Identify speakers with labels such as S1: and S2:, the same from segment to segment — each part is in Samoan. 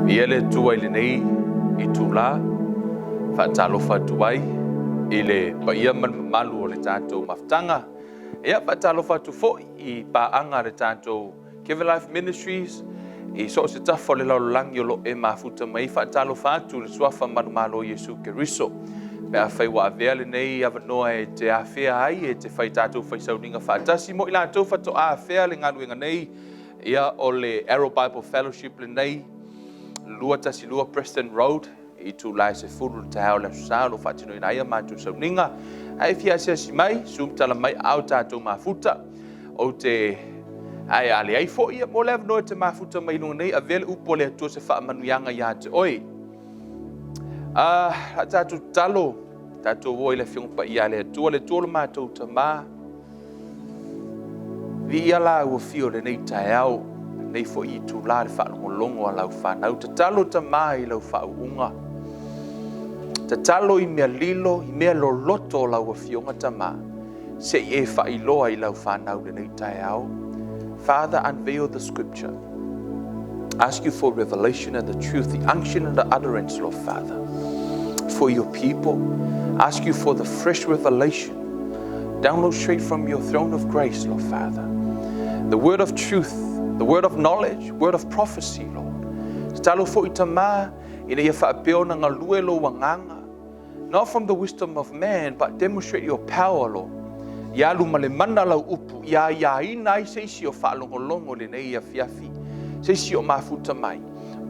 S1: Viia le Atua i lenei itula, faatalofa atu ai i le paia ma le mamalu o le tatou mafutaga. Ia, faatalofa atu foi i paaga a le tatou Give Life Ministries i so o se tafa o le lalolagi o lo o e mafuta mai ai. Faatalofa atu i le suafa manumalo o Iesu Keriso. Pe afai ua avea lenei avanoa e te afea ai, e te fai tatou faisauniga faatasi mo i latou faatoa afea le galuega nei, ia o le Arrow Bible Fellowship lenei, 212 Preston Road, i itula e 10 i le taeao o le Aso Sa o lo o faatinoina ai a matou sauniga. A e fia asiasi mai, sumu tala mai a o tatou mafuta. Ou te ae a leai foi, ia mo le avanoa e te mafuta mai i luga nei, avea le upu a le Atua se faamanuiaga ia te oe. A, a tatou tatalo, tatou o i le Afioga Paia a le Atua, le Atua o lo matou Tama, Viia lau afio i lenei taeao, lenei foi itula le faalogologo a lau fanau. Tatalo Tama i lau faauuga. Tatalo i mea lilo, i mea loloto o lau afioga Tama, se i e faailoa i lau fanau lenei taeao. Father, unveil the scripture. Ask you for revelation and the truth, the unction and the utterance, Lord Father, for your people. Ask you for the fresh revelation. Download straight from your throne of grace, Lord Father. The word of truth, the word of knowledge, word of prophecy, Lord. Tatalo foi Tama, ina ia faapea ona galue lou agaga, not from the wisdom of man, but demonstrate your power, Lord. Ia alu ma le mana lau upu, ia aiaina ai se isi o faalogologo i lenei afiafi, se isi o mafuta mai,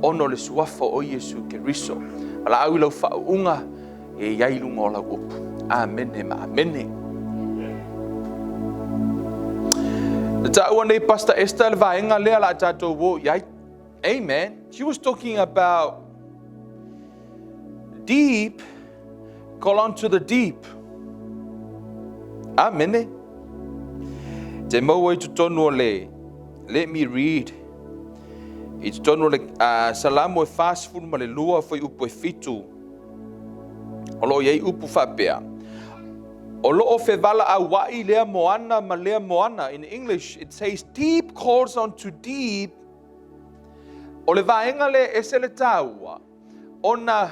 S1: ona o le suafa o Iesu Keriso. Valaau i lau faauuga, e i ai i luga o lau upu. Amene ma amene. Na taua nei Pastor Esther le vaega lea la tatou o i ai. Amen. She was talking about deep, call on to the deep. Amene. Te maua i totonu o le, let me read, i totonu o le uh, Salamo e 42 fuaiupu e 7, O lo o i ai upu faapea, O lo o fevalaauaʻi lea moana ma lea moana. In English, it says deep calls unto deep. O le vaega lea e ese le tāua, ona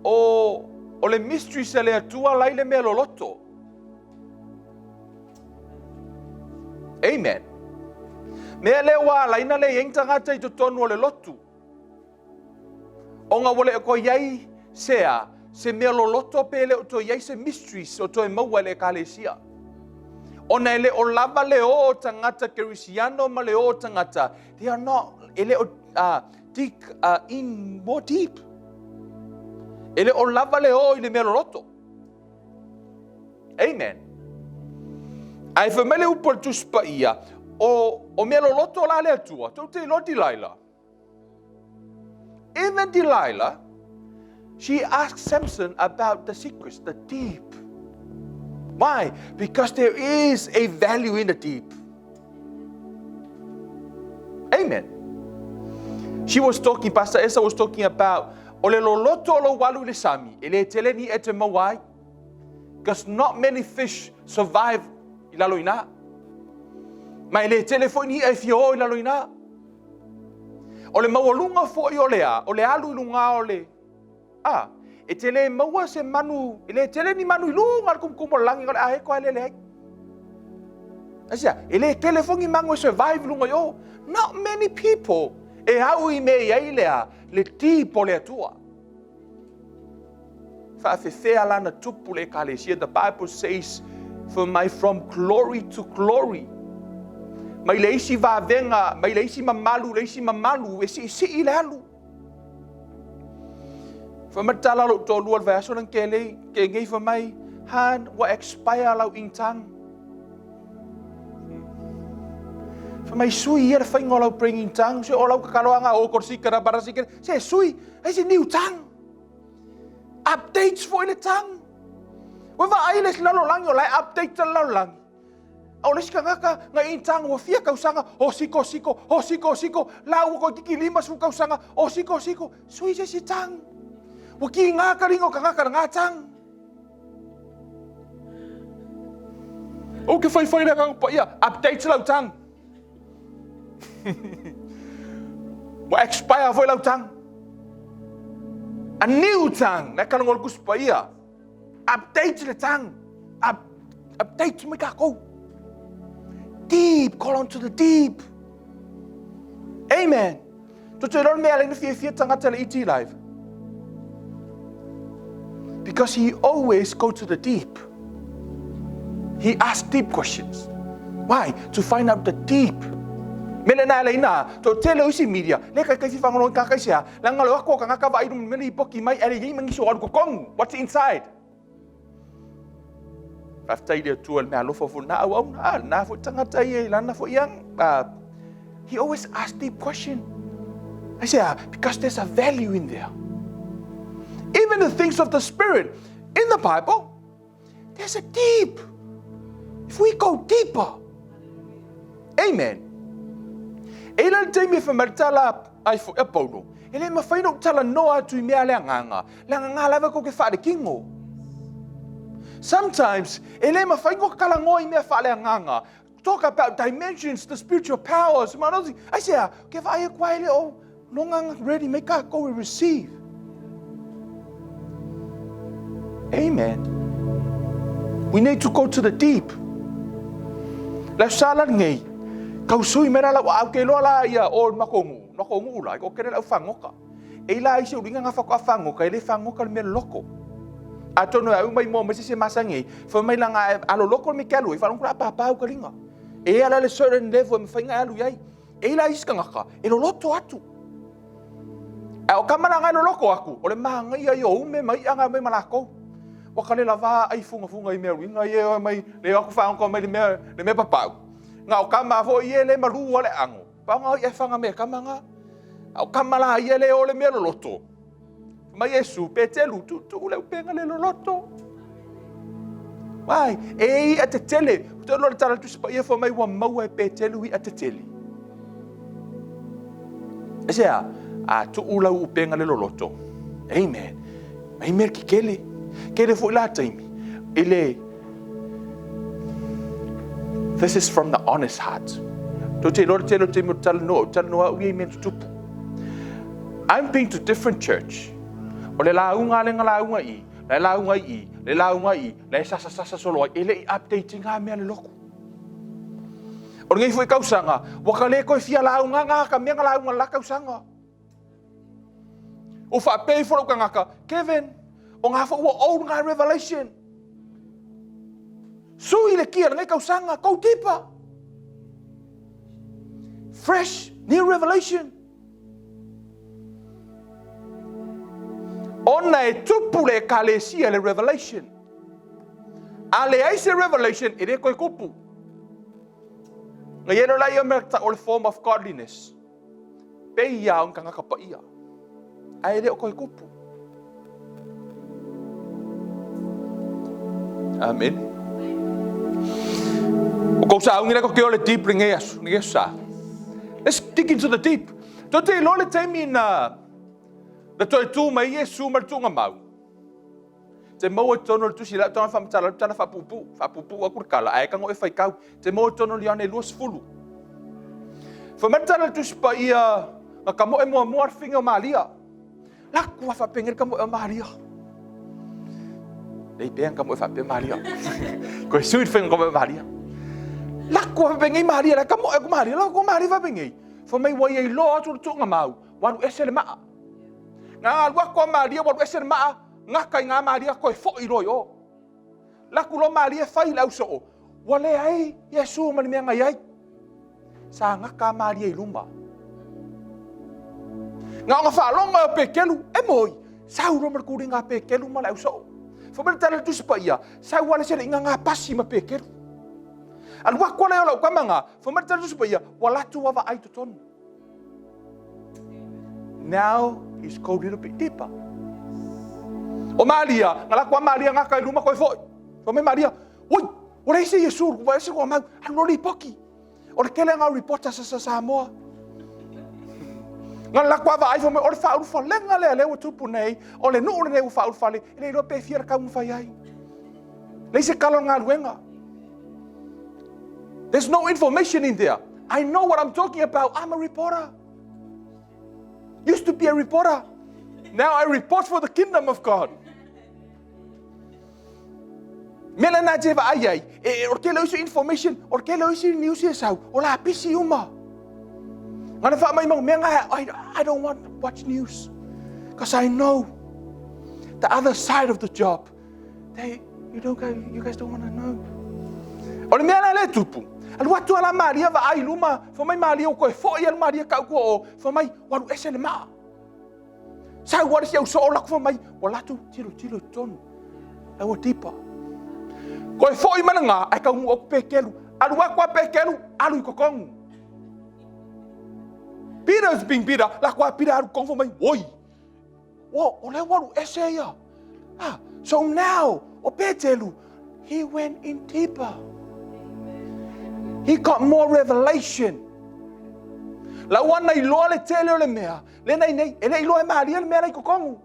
S1: o, o le mysteries a le Atua la i le mea loloto. Amen. Mea lea ua alaina le i ai ni tagata i totonu o le lotu. Ona ua le o toe i ai se a, se mea loloto pe le o toe i ai se mysteries o toe maua e le Ekalesia. Ona e le o lava le o o tagata Kerisiano ma le o o tagata, they are not, e le o uh, dig uh, in more deep. E le o lava le o i le mea loloto. Amen. Ae fai mai le upu a le Tusi Paia, o, o mea loloto la le Atua, tou te iloa Delilah. Even Delilah, she asked Samson about the secrets, the deep. Why? Because there is a value in the deep. Amen. She was talking, Pastor Esa was talking about, o le loloto o lou alu i le sami, e le tele ni e te maua ai. Because not many fish survive i lalo i nā. Ma e le tele foi ni i'a e fia o i lalo i nā. O le maualuga foi o le a, o le alu i luga o le a, e te le maua se manu, e le tele ni manu i luga o le tumutumu o le lagi, o le a e koa lele ai. Aisea, e le tele foi ni manu e survive i luga i o. Not many people e au i mea i ai le a, le deep o le Atua. Faafefea la na tupu le Ekalesia? The Bible says, for my from glory to glory. Mai le isi vavega, mai le isi mamalu, le isi mamalu, e siisii le alu. Fai mai le tala lou toalua le vaiaso lea na tea nei, tea nei fai mai, Han, ua expire lau intang. Fai mai, sui ia le faiga o lau praying in tongue, se o lau kakaloaga o korsika na barasika, se sui, ai se new tongue. Updates foi le tongue. Ua vaai le isi lalolagi o la e update le lalolagi. A o le isi tagata na in tongue ua fia tausaga, o siko siko, o siko siko, la ua toeitiiti 50 tausaga, o siko siko, sui se isi tongue. Ua kiga ka liga o tagata i lena tongue. Ou te whaiwhai le agaga paia, update lau tongue. Ua expire foi lau tongue. A new tongue. La kalongo le Tusi Paia. Update le tongue. Up, update mai takou. Deep, call on to the deep. Amen. Tou te iloa le mea e ala ai ona fiafia tagata i le ET Live? Because he always go to the deep. He ask deep questions. Why? To find out the deep. Me le na le ina, to tele o isi media, le kai kai fangolo ka kai sea, la ngalo ako ka ngaka vai dum mele ipoki mai ele yei mangi so alu kokong. What's inside? Faafetai i le Atua i le meaalofa foi lena auauna, a, lena foi tagata ia i lana foi he always ask deep question. I say, ah, because there's a value in there. Even the things of the Spirit in the Bible, there's a deep. If we go deeper, amen. E ila le taimi e fai mai le tala ai foi a Paulo, e le mafai ona ou talanoa atu i mea a le agaga, leaga ngā lava kou ke faalekino. Sometimes, e le mafai ona talanoa i mea faaleagaga. Talk about dimensions, the spiritual powers, ma other things. Aisea, ke vaai aku ai le o no ready mai kākou e receive. Amen. We need to go to the deep. Le sala nei, kau sui mera la au ke loa la ia o makongu, makongu la, ko kere la whangoka. E la isi uringa nga whakoa whangoka, e le whangoka le mea loko. Atonu e au mai mo me se masangi, fa mai la nga alo loko me ke alu, e whalongo la pāpā u kalinga. E ala le certain level e mawhainga e alu iai. E ila isi kangaka, e loloto atu. A o ka mana e loloko aku, o le mahangai ai o ume mai anga mai malako. Wa ka le lava ai funga funga i mea uinga i e mai le aku whaonga mai le mea papau. Nga o ka mafo i e le malu ale ango. Paonga i e whanga me kamanga. A o ka mala i e le o le mea loloto. Mai Iesu, Petelu, tu tu le upenga le loloto. Why? E i a te tele. Te lo le tala tusi pa ia mai ua maua e Petelu i a te tele. E se a, a tu ula upenga le loloto. Amen. Mai mea ki kele. Kele foi la taimi. E le, This is from the honest heart. Tō te lore te te mo tala noa, tala noa ui me tutupu. I'm been to different church. O le launga le nga launga i, le launga i, le launga i, le sasa sasa solo ai, e le i update ngā mea le loku. O le ngei fui kausanga, waka le koe fia launga ngā ka mea nga launga la kausanga. O whaapei fo lau kangaka, Kevin, o ngā fo ua old ngā revelation. Sui le kia lenei kausanga, go deeper. Fresh, new revelation. Ona e tupu le ekalesia le revelation. A leai se revelation, e le koe kupu. Nga ielo la ia mea ta o le form of godliness. Pei ia o kangaka paia. A e le o koe kupu. Amen. O kou sa ungi ko ke o le deep le ngei asu, ngei sa. Let's dig into the deep. Tō te iloa le taimi na na toe tū mai Iesu ma le tūnga mau. Te maua i totonu o le tusi, lau tanga whamatala, lau tana whapupu, whapupu aku le kala, ae kango e whai kau, te maua i totonu o le Ioane 20. Whamatala le tusi pa ia, nga ka moe mua mua whinga o Maria. La kua whapenge ka moe o Maria. Nei pea ka moe whape Maria. Koe sui whinga ka moe o Maria. La kua whapenge Maria, la ka moe ko Maria, la kua Maria whapenge. Wha mai wai ei loa atu le tuunga mau, waru ese le maa. Nga alu aku a Maria, waru ese le maa, ngaka i ngā Maria koe foʻi loa i o. Laku loa Maria fai le ausoo, ua leai Iesu ma le mea ngai ai. Sa ngaka a Maria i luma. Nga o nga whaalonga o Pekelu, e moi, sau loa ma le kulinga a Pekelu ma le ausoo. Fai mai le tala le Tusi Paia, sau ale se le inga ngā pasi ma Pekelu. Alu aku ala i o lau kama ngā, fai mai le tala le Tusi Paia, ua latu ua vaai totonu. Now he's go little bit deeper. O Maria, nga la kua Maria nga kai luma koe foi. Fai mai Maria, oi, ua leai se Iesu, ua ese kua mau, alu loa lipoki. O le tele nga reporter sa Samoa. Nga la kua vaai fai mai, o le faaulufalega lea lea ua tupu nei, o le nuu lenei ua faaulufale, e le iloa pe fia le kau na fai ai. Leai se kala o le galuega. There's no information in there. I know what I'm talking about. I'm a reporter. Used to be a reporter. Now I report for the kingdom of God. Mea lena te vaai ai, e, o le tele o isi information, o le tele o isi news e sau, o la pisi uma. Ngana wha mai mau mea ngai, I don't want to watch news. Because I know the other side of the job. They, you, don't, you guys don't want to know. O le mea la le tupu. Alu atu ala Maria va ai luma, fa mai Maria o koe foi alu Maria kau kua o, fa mai waru ese le maa. Sau wari si au so o laku fa mai, wa latu tilo tilo tonu. Ai ua tipa. Koe foi mana ngā, ai kau ngu o pekelu. Alu aku a pekelu, alu i kokongu. Peter's being Peter, la kua Peter alu kongo mai, woi. Wo, o le waru ese ia. Ah, so now, o Petelu, he went in deeper. He got more revelation. La ua na iloa le tele o le mea, le nei nei, e le iloa e malia le mea lai kokongu.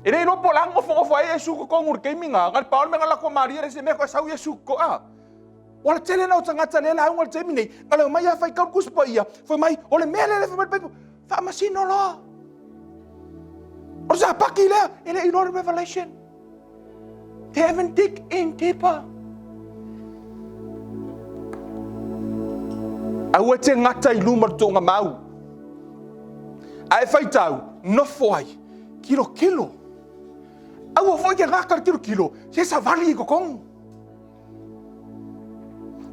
S1: E le iloa po o le a nofonofo ai Iesu i totonu o le taimi lena, na o le pau le mea na lako a Maria le se mea koe sau Iesu ko a. Ua le tele na o tagata lea lauga i le taimi nei, na le omai a faitau le Tusi Paia, fai mai, o le mea lea le fai mai le Bible, faamasino loa. O le sapaki lea, e le iloa le revelation. They haven't dig in deeper. Aua te ngata i luma o le tuuga mau. A e faitau, nofo ai, kilokilo. Aua foi ke ngaka le kilokilo, se savali i kokong.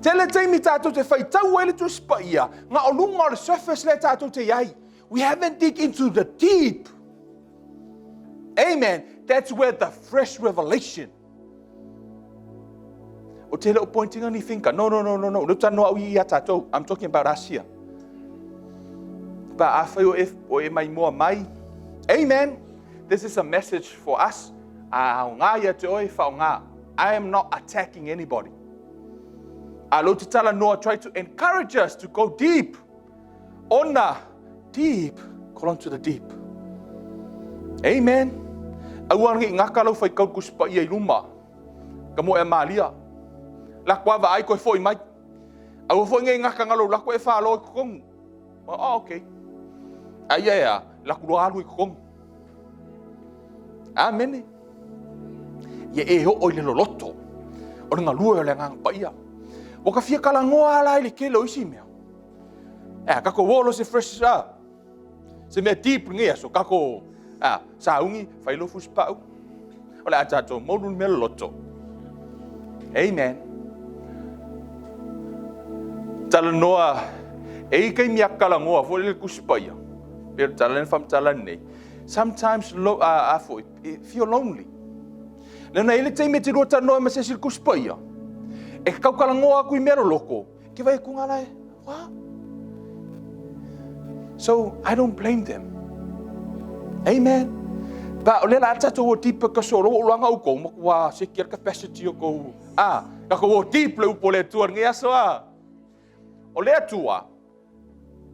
S1: Tele taimi tātou te faitau ai le Tusi Paia, nga o lunga o le surface lea tātou te iai. We haven't dig into the deep. Amen. That's where the fresh revelation. O te leo pointing any finger. No, no, no, no, no. Leo tano au i a tātou. I'm talking about us here. Ba a whai o e, o e mai moa mai. Amen. This is a message for us. A o ngā ia te oe, wha o ngā. I am not attacking anybody. A lo te tala noa try to encourage us to go deep. Ona deep, call unto the deep. Amen. Aua ngi ngaka lau whai kau kusi pa ia i luma. Ka mo e malia. La kua va ai koe foi mai. Aua foi ngai ngaka ngalo la koe whalo i kokongu. Oh, okay. Ai ia, la ku alu i kokongu. Amene. Ia e oo i le loloto. O le ngalue o le agaga paia. Ua ka fia kalangoa ala i le kele o isi mea. Ea, kako olo se fresh a. Se mea deep lenei aso, kako a, saungi, fai lou fusipau. O le a tatou molu le mea loloto. Amen. Talanoa, e i kaimi a kalangoa foi le Tusi Paia. Pe o le tala lena faamatala nei. Sometimes lo, a, a foi, feel lonely. Lena i le taimi e te lua talanoa ma se isi le Tusi Paia. E kaukalangoa aku i mea loloko, Ke vai ku ngā lae, what? So, I don't blame them. Amen. But o le la tatou o deep ka solo o luanga u kou makua se kia capacity o kou. Ah, ka kou o deep le upo le tua ngi aso a. O le atua,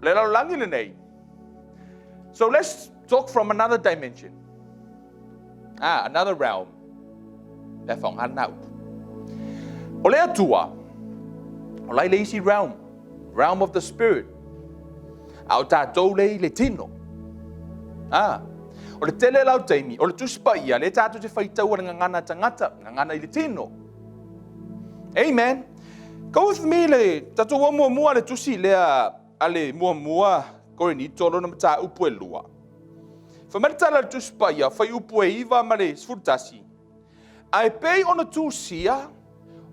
S1: le lalolagi lenei. So let's talk from another dimension. Ah, another realm. Pe whaonga na upu. O le Atua, o lai le isi realm, realm of the spirit. A o tātou le i le tino. Ah, o le tele lau taimi, o le Tusi Paia, le tātou te whaitau a le ngangana tangata, ngangana i le tino. Amen. Go with me le tātou o muamua le tusi lea a le muamua Korinito lona mataupu e lua. Fai mai le tala a le Tusi Paia, fuaiupu e 9 ma le 11, A e pei ona tusia,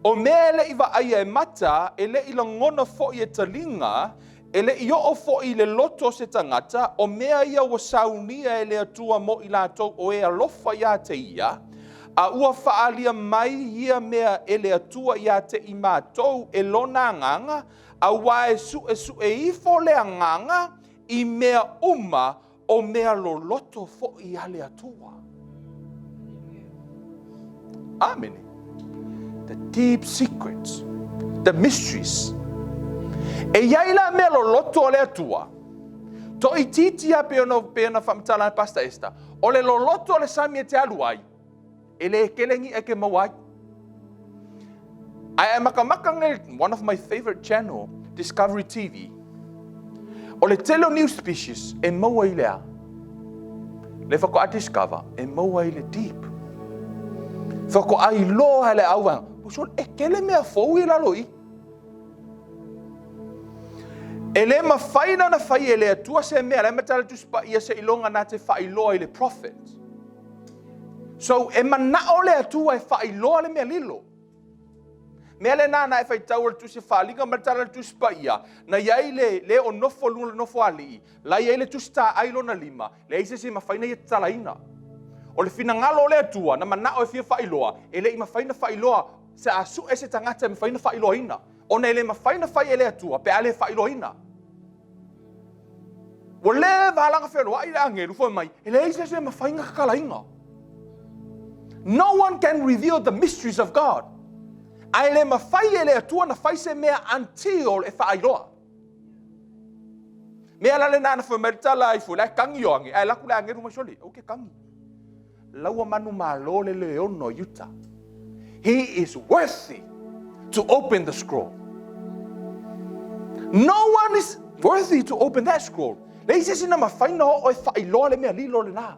S1: o mea e le i vaaia e mata, e le i lagona foi e taliga, e le i oo foi i le loto o se tagata, o mea ia ua saunia e le Atua mo i latou o e alofa iā te Ia, a ua faaalia mai ia mea e le Atua iā te i matou e Lona Agaga, auā e suʻesuʻe ifo le Agaga i mea uma o mea loloto foi a le Atua. Amene. The deep secrets, the mysteries. E iai la mea loloto a le Atua. Toʻitiiti a pei ona pei ona faamatala e Pastor Esther, o le loloto o le sami e te alu ai, E le kele ni e ke maua ai. Ae a makamaka nge one of my favorite channel, Discovery TV. O le tele o new species e maua i le a? Le faatoa discover e maua i le deep. Faatoa iloa e le auvaega, e tele mea fou i lalo i i. E le mafai ona fai e le Atua se mea la e matala Tusi Paia seiloga na te faailoa i le prophet. So e manao le Atua e faailoa le mea lilo. Mea lena na e faitau o le Tusi Faaliga ma le Tala o le Tusi Paia, na i ai le le o nofo luna le nofo alii, la i ai le Tusi Taai lona lima, leai se isi e mafai ona ia tatalaina. O le finagalo o le Atua na manao e fia faailoa, e le i mafai ona faailoa se a sue se tagata e mafai ona faailoaina, ona e le mafai ona fai e le Atua pe a le faailoaina. Ua leva lava ona feloai le agelu fai mai, e leai se isi e mafai ona tatalaina. No one can reveal the mysteries of God. Ae le mafai e le Atua na fai se mea until e faailoa. Mea la lena na fai mai le tala ai foi, la e tagi Ioane, ae laku le agelu mai sole, aua te tagi. Laua manumalo le leono o Iuta. He is worthy to open the scroll. No one is worthy to open that scroll. Leai se isi na mafai na oo e faailoa le mea lilo lena.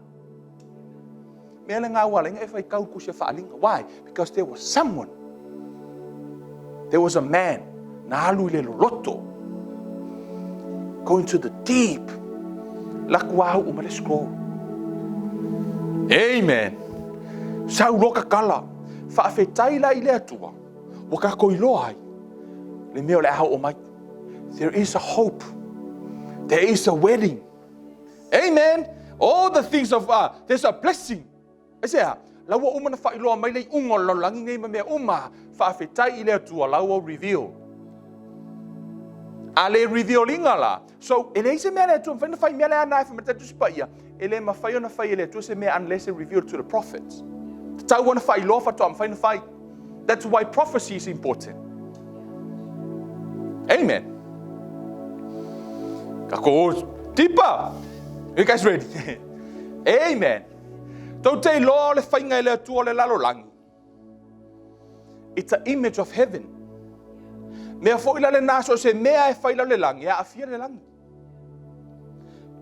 S1: Mea lena ua ala ai ona e faitau tusi a faaaliga. Why? Because there was someone. There was a man na alu i le loloto. Going to the deep. Laku a uu ma le scroll. Amen. Sau loa tatala. Faafetai la i le Atua. Ua tatou iloa ai le mea o le a oo mai. There is a hope. There is a wedding. Amen. All the things of there's a blessing. Aisea? La ua uma na faailoa mai le iuga o le lalolagi nei ma mea uma. Faafetai i le Atua, la ua reveal. A le reveal ina la, so e leai se mea a le Atua, mafai ona fai mea lea na e fai mai le Tusi Paia, e le mafai ona fai e le Atua se mea unless e reveal to the prophets. Tatau ona faailoa faatoa mafai ona fai. That's why prophecy is important. Amen. Ka ko tipa. You guys ready? Amen. Tou te iloa o le faiga e le Atua o le lalolagi. It's an image of heaven. Mea foi la lena so se mea e fai la le lagi, e aafia le lagi.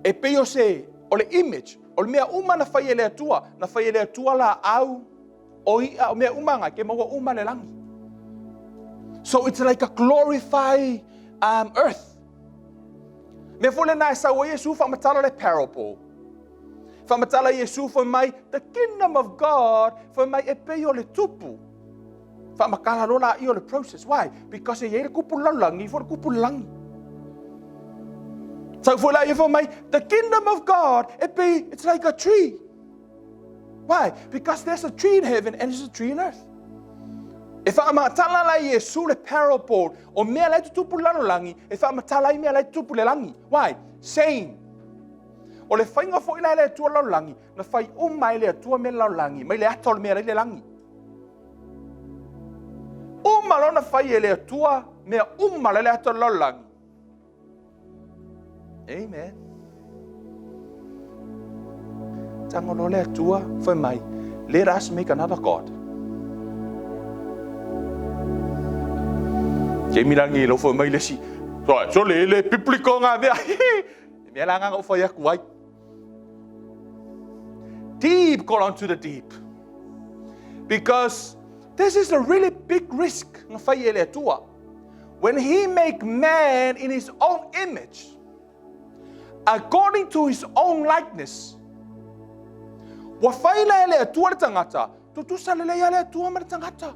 S1: E pei o se, o le image, o le mea uma na fai e le Atua, na fai e le Atua laau, o i'a, o mea uma na, ke maua uma le lagi. So it's like a glorify earth. Mea foi lena e sau ai Iesu faamatala le parable. Faamatala Iesu fai mai, the kingdom of God, fai mai e pei o le tupu. Faamatala loa laia o le process. Why? Because e i ai le kupu lalolagi, i foi le kupu lagi. Sau foi laia fai mai, the kingdom of God, e pei, it's like a tree. Why? Because there's a tree in heaven and there's a tree in earth. E faamatala la Iesu le parable o mea la e tutupu le lalolagi, e faamatala ai mea la e tutupu le lagi. Why? Same. O le faiga foi la e le Atua lalolagi, na fai uma e le Atua mea le lalolagi, mai le ata o le mea la i le lagi. Uma loa na fai e le Atua mea uma la i le ata o le lalolagi. Amen. Tago loa le Atua, fai mai, let us make another God. Ke milangi lo fai mai le si, so le le biblical ngā mea. Mea la ngā fai aku ai. Deep call unto the deep. Because this is a really big risk na fai e le Atua. When he make man in his own image, according to his own likeness, ua fai la e le Atua le tagata, tutusa lelei a le Atua ma le tagata.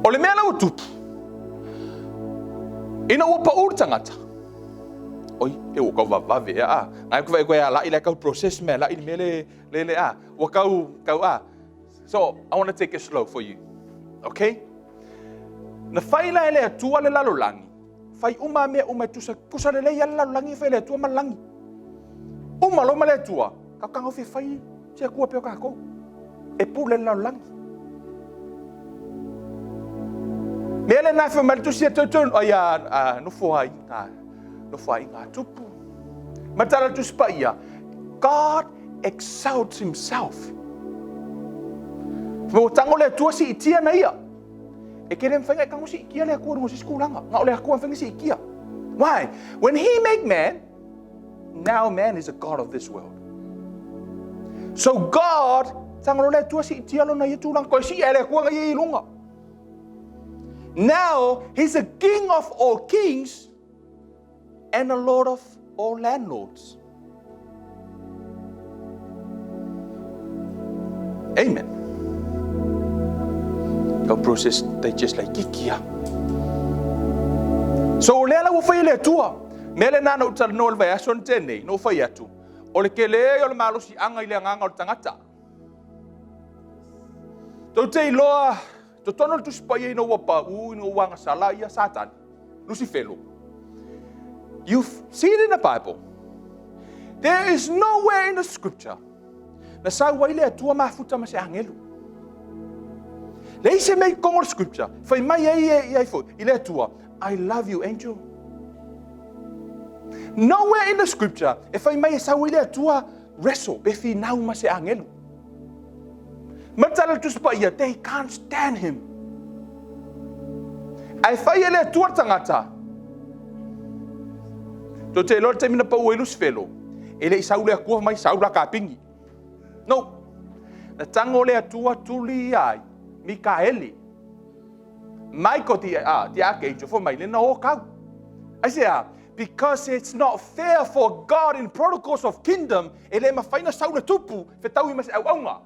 S1: O le mea la ua tupu, ina ua pau le tagata, oi, e ua kau vavave ea a, ngai ku vai koe a lai le kau process mea lai le mea le, le le a, ua kau, kau a. So, I want to take it slow for you. Okay? Na fai la e le Atua le lalolagi, fai uma mea uma e tusa, tusa lelei a le lalolagi e fai le Atua ma le lagi. Uma loa ma le Atua, kau kangau fia fai se Atua pea o kākou. E pule le lalolagi. Mea lena e fai mai le tusi a Tautu, ai a nofo ai ngā, nofo ai ngā tupu. Matala le tusi paia, God exalts himself. Ua tango le Atua siitia na ia. E ke le mafai ona e tago siitia le Atua i luga o se isi tulaga. Na o le Atua e mafai ona siitia. Why? When he make man, now man is a god of this world. So God, tago loa le Atua siitia lona ia tulaga, toe sii ae le Atua na ia i luga. Now, he's a king of all kings and a lord of all landlords. Amen. Kau process digest laititi lava. So o lea la ua fai e le Atua. Mea lena na ou talanoa i le vaiaso na tea nei, na ou fai atu, o le tele ia o le malosiaga i le agaga o le tagata. Tou te iloa, totonu o le Tusi Paia ina ua pau, ina ua agasala ia Satani, Lusifelo. You see it in the Bible. There is nowhere in the scripture na sau ai le Atua mafuta ma se agelu. Leai se mea i totonu o le scripture fai mai ai e ai foi i le Atua, I love you angel. Nowhere in the scripture e fai mai e sau ai le Atua wrestle pe finau ma se agelu. Ma le tala o le Tusi Paia, they can't stand him. Ae fai e le Atua le tagata. Tou te iloa le taimi na pau ai Lusifelo, e le i sau le Atua mai sau la kapigi. No. Na tango le Atua tuli ia ai, Mikaele. Michael the, uh, the archangel fai mai, le na o kau. Aisea? Because it's not fair for God in protocols of kingdom, e le mafai na sau le tupu, fetaui ma se auaunga.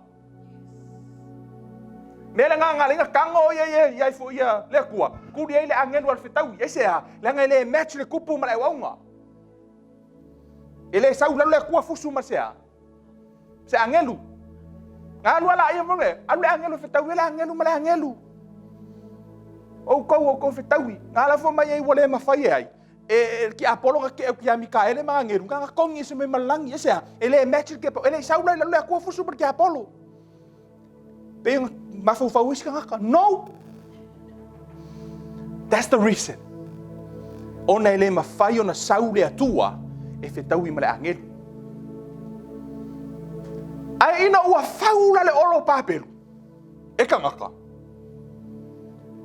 S1: Mea le nganga le tango ia ia ia ifo ia le Atua, tuli ai le angelu al fetaui. Aisea? Leaga e le match le tupu ma le auaunga. E le sau lalo le Atua fusu ma se a? Se angelu. Na alu ala ia mole, alu le angelu fetaui le angelu ma le angelu. Outou outou fetaui. Na ala fo mai ai ua le mafai e ai. E, e ki Apollo ka ke ki a Mikaele ma angelu. Nga kongi se mai malangi e se a. E le match le ke e le sau la le Atua fusu ma le ki Apollo. Pei ona mafaufau isi tagata. No! That's the reason. Ona e le mafai ona sau le Atua e fetaui ma le agelu. Ae ina ua fau la le olo o Papelu, e tagata.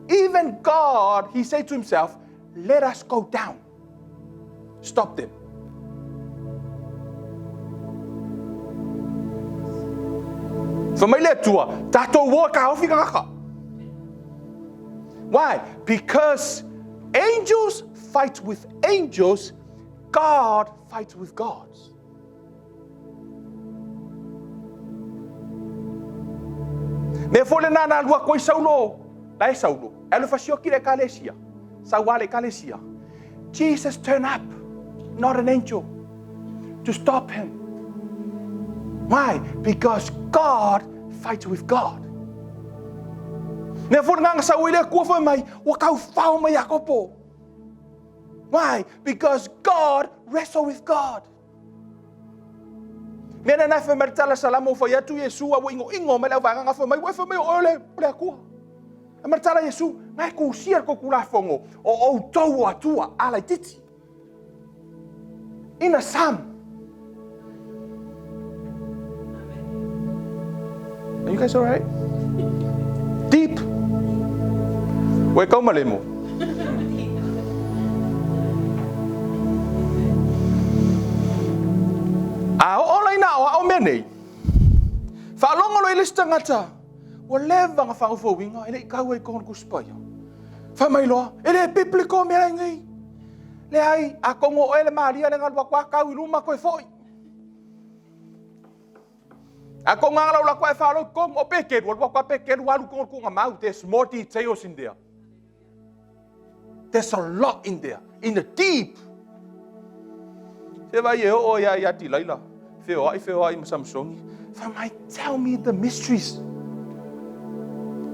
S1: Even God, he said to himself, let us go down. Stop them. Fai mai le Atua, tatou o e kaofi tagata. Why? Because angels fight with angels, God fights with gods. Mea foi lena na alu atu ai Saulo, la e Saulo, e alu e fasioti le ekalesia, sau a le ekalesia. Jesus turn up, not an angel, to stop him. Why? Because God fights with God. Mea foi lena na sau ai le Atua fai mai, ua tau fao mai Iakopo. Why? Because God wrestle with God. Mea lena e fai mai le tala Salamo, fai atu Iesu a ua inoino mai le auvaega fai mai, ua e fai mai o oe o le, o le Atua. E ma le tala Iesu, na e tusia le tou Tulafono, o outou o Atua, a laititi. Ina Psalm. Are you guys alright? Deep. Ua e kau ma lemo. A oo la ina aoao mea nei, faalogo loa i le isi tagata, ua leva na faufauina, e le i kau ai i totonu o le Tusi Paia. Fai mai loa, e le biblical mea nei. Leai, atonu o oe le Maria le alu atu a kau i luma toe foi. A ko ngā lau lako e whālau tonu, o Pekeru, alu atu a Pekeru, alu tonu tūnga mau. There's more details in there. There's a lot in there, in the deep. Se vai e oo ia ia Tilaila, wheoai, wheoai ma Samsoni. Fai mai, tell me the mysteries.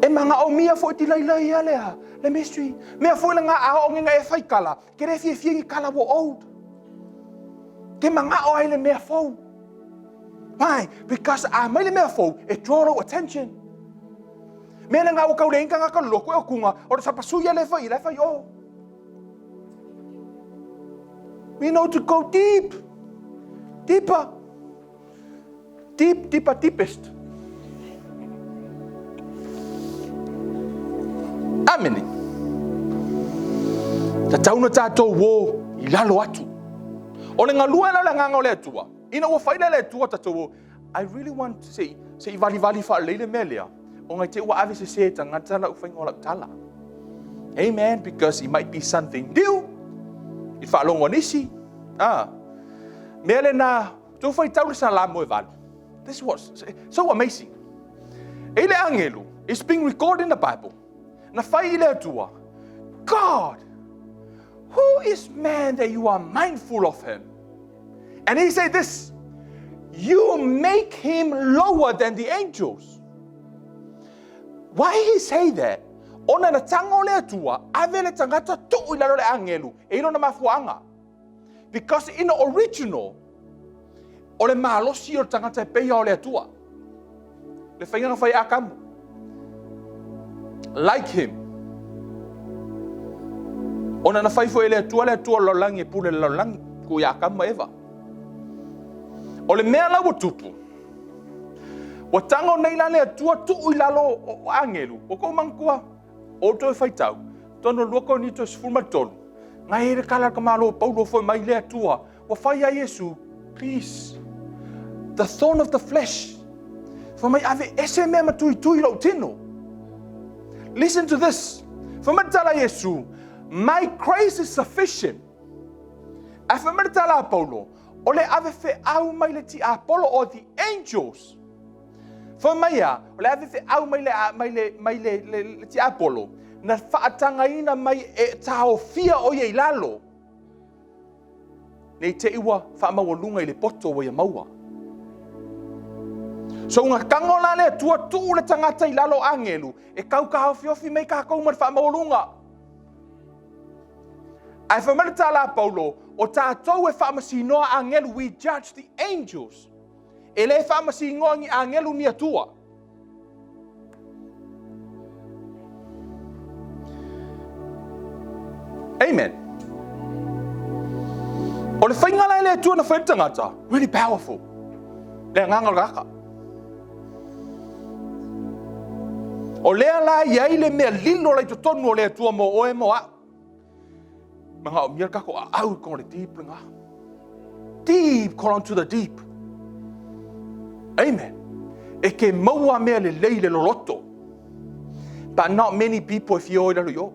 S1: E manaomia foi Tilaila ia lea, le mystery. Mea foi le ngā ao ngenga e whai kala, ke re fiafia ni kala wo old. Ke manao ai le mea fou. Why? Because a mai le mea fou, e draw lou attention. Mea le ngā ua kau le inga ngā ka loko e o kunga, o le sapasui e le whai, le whai o. We know to go deep. Deeper. Deep, deeper, deepest. Amene. Tatau na tatou o i lalo atu. O le galue la o le Agaga o le Atua, ina ua fai lea e le Atua tatou o, I really want to se se i valivali faalelei le mea lea, ona i te i ua ave sese e tagata lau faiga o lau tala. Amen, because it might be something new i faalogo a nisi. Ah, mea lena, tou faitau le Salamo e 8. This was so amazing. E le agelu, it's being recorded in the Bible. Na fai i le Atua, God, who is man that you are mindful of him? And he said this, you make him lower than the angels. Why he say that? Ona na tago le Atua, ave le tagata tuu i lalo le agelu, e i lona mafuaaga. Because in the original, o le malosi o le tagata e peia o le Atua. Le faiga na fai Akamu. Like him. Ona na fai foi e le Atua le Atua o le lalolagi e pule le lalolagi, ku ia Akamu ma Eva. O le mea la ua tupu, ua tago nei la le Atua tuu i lalo o agelu, ua kou manatua, o outou e faitau, tonu 2 Korinito 13, ngai e le kala ka malo Paulo foi mai le Atua, ua fai ia Iesu, please, the thorn of the flesh, fai mai ave ese mea matuitui lou tino. Listen to this. Fai mai le tala a Iesu, my grace is sufficient. Ae fai mai le tala a Paulo, o le ave feau mai le tiapolo or the angels. Fai mai a, o le ave feau mai le, mai le, mai le, le, le tiapolo, na faatagaina mai e taofia o ia i lalo. Nei te i ua faamaualuga i le poto ua ia maua. So nga tago la le Atua tuu le tagata i lalo agelu, e tau taofiofi mai tatou ma le faamaualuga. Ae fai mai le tala a Paulo, o tatou e faamasinoa agelu, we judge the angels. E le faamasinoa ni agelu ni Atua. Amen. O le faiga la e le Atua na fai le tagata, really powerful. Le agaga o le tagata. O lea la i ai le mea lilo la i totonu o le Atua mo oe mo au. Manaomia le tatou aau i totonu o le deep lena. Deep, call unto the deep. Amen. E ke maua mea lelei le loloto. But not many people e fia o i lalo i o.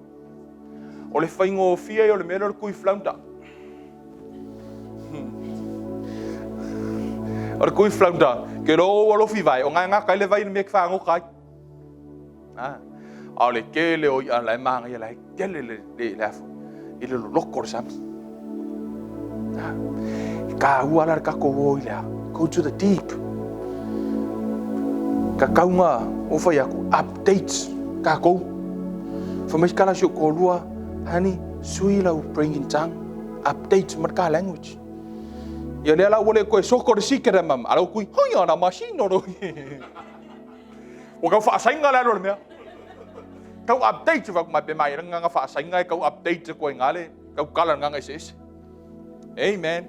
S1: O le faigofie ia o le mea lea o le kui flounder. O le kui flounder, ke lo ua lofi vai, o ngai ngaka i le vai le mea ke whangoka ai. A o le tele o i'a la e mānaia la e tele le, le, le afo, i le loloko o le sami. A, e kāua la le tatou o i le a, go to the deep. Ka kaunga o whai aku, update kākou. Wha mai kala si o kōlua, honey, sui lau praying in tongue, update ma ka language. Ia lea la ua le koe soko le sikere mam, ala kui, hoi ana masino ro. Ua kau faasaina le alu o le mea. Kau update fa mai pe mai le nganga faasaina e kau update ko inga le kau kala nganga ese ese. Amen.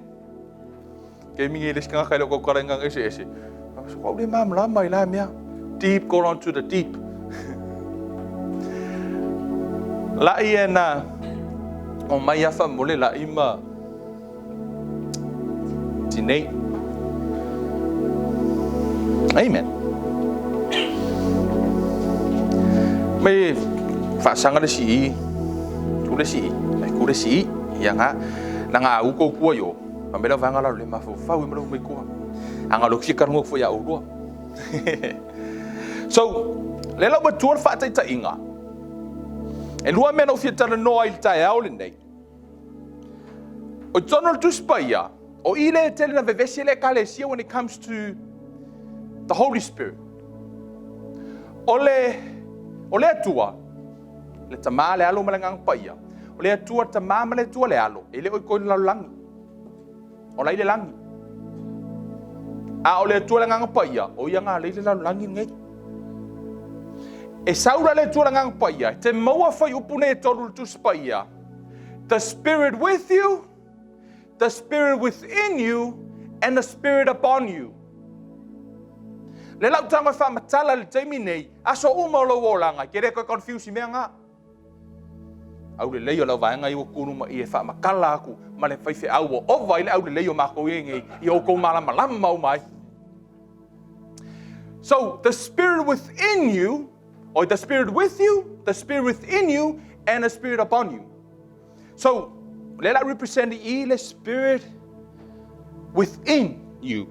S1: Ke mingi le skanga kai le kau kala nganga ese ese. So kau le mam la mai la mea. Deep go on to the deep. La ia na o mai afa mole la ima Tinei. Amen. Mai faasaga le sii, tu le sii, ai ku le sii, ia nga, na nga u ko kua yo, ma me la vanga la le mafaufau i ma le mai kua. Anga lo ki ka ngo fo ya ulua. So, le lau matua le faataitaiga. E lua mea na ou fia talanoa ai i le taeao lenei. O totonu o le Tusi Paia, o i lea e tele na vevesi ai le Ekalesia when it comes to the Holy Spirit. O le, o le Atua, le Tama, le Alo ma le Agaga Paia, o le Atua, le Tama ma le Atua le Alo, e le o i koe i le lalolagi. O la i le lagi. A o le Atua le Agaga Paia, o ia nga lei le lalolagi lenei. E sau la le Atua le Agaga Paia, e te maua fuaiupu nei e tolu i le Tusi Paia, The Spirit with you, the Spirit within you, and the Spirit upon you. Le lau tago e faamatala i le taimi nei, aso uma o lou olaga, e te le toe confuse i mea nga. Aulelei o le auvaega ia ua tu i e faamatala atu ma le faifeau ua ova ai le aulelei o matou ia nei ia outou malamalama uma ai. So the spirit within you, or the spirit with you, the spirit within you, and the spirit upon you. So let that represent the spirit within you.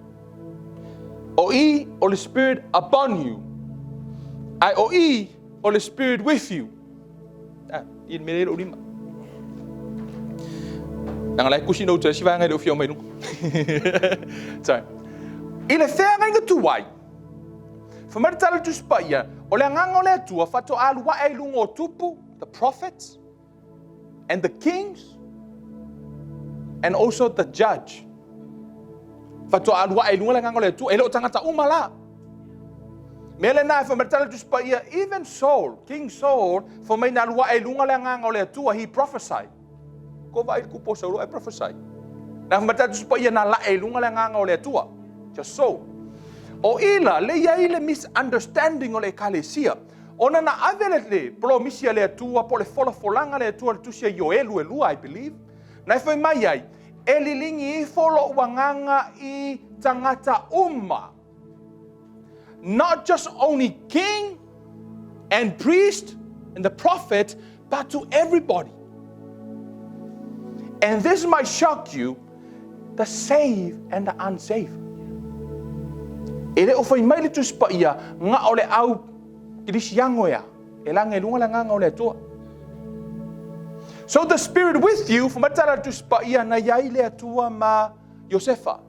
S1: O i o le spirit upon you. Ai o i o le spirit with you. Ah, i le mea le lima. Nanga lai kusi no te si vaega le ofia mai lunga. Sorry. I le feagaiga tuai. Fai mai le tala Tusi Paia, o le agaga o le Atua faatoa alu ae i luga o tupu, the prophets, and the kings, and also the judge. Faatoa alu ae i luga le agaga o le Atua, e le o tagata uma la. Mea lena, fai mai le tala Tusi Paia, even Saul, King Saul, fai mai na alu ae i luga le agaga o le Atua, he prophesied. Ko vaai le kupu o Saulo e prophesy. Na fai mai le tala Tusi Paia na lae i luga le agaga o le Atua. Just so. O ila, le iai le misunderstanding o le ekalesia. Ona na ave le promisi a le Atua, po le folafolaga le Atua le tusi a Ioelu e 2, I believe. Na e fai mai ai, e lilingi ifo lo'u agaga i tagata uma. Not just only king and priest and the prophet, but to everybody. And this might shock you, the saved and the unsaved. E le o fai mai le Tusi Paia, nga o le au kirisiano ea, e lage i luga le agaga o le Atua. So the spirit with you, fai mai le tala le Tusi Paia, na iai le Atua ma Iosefa.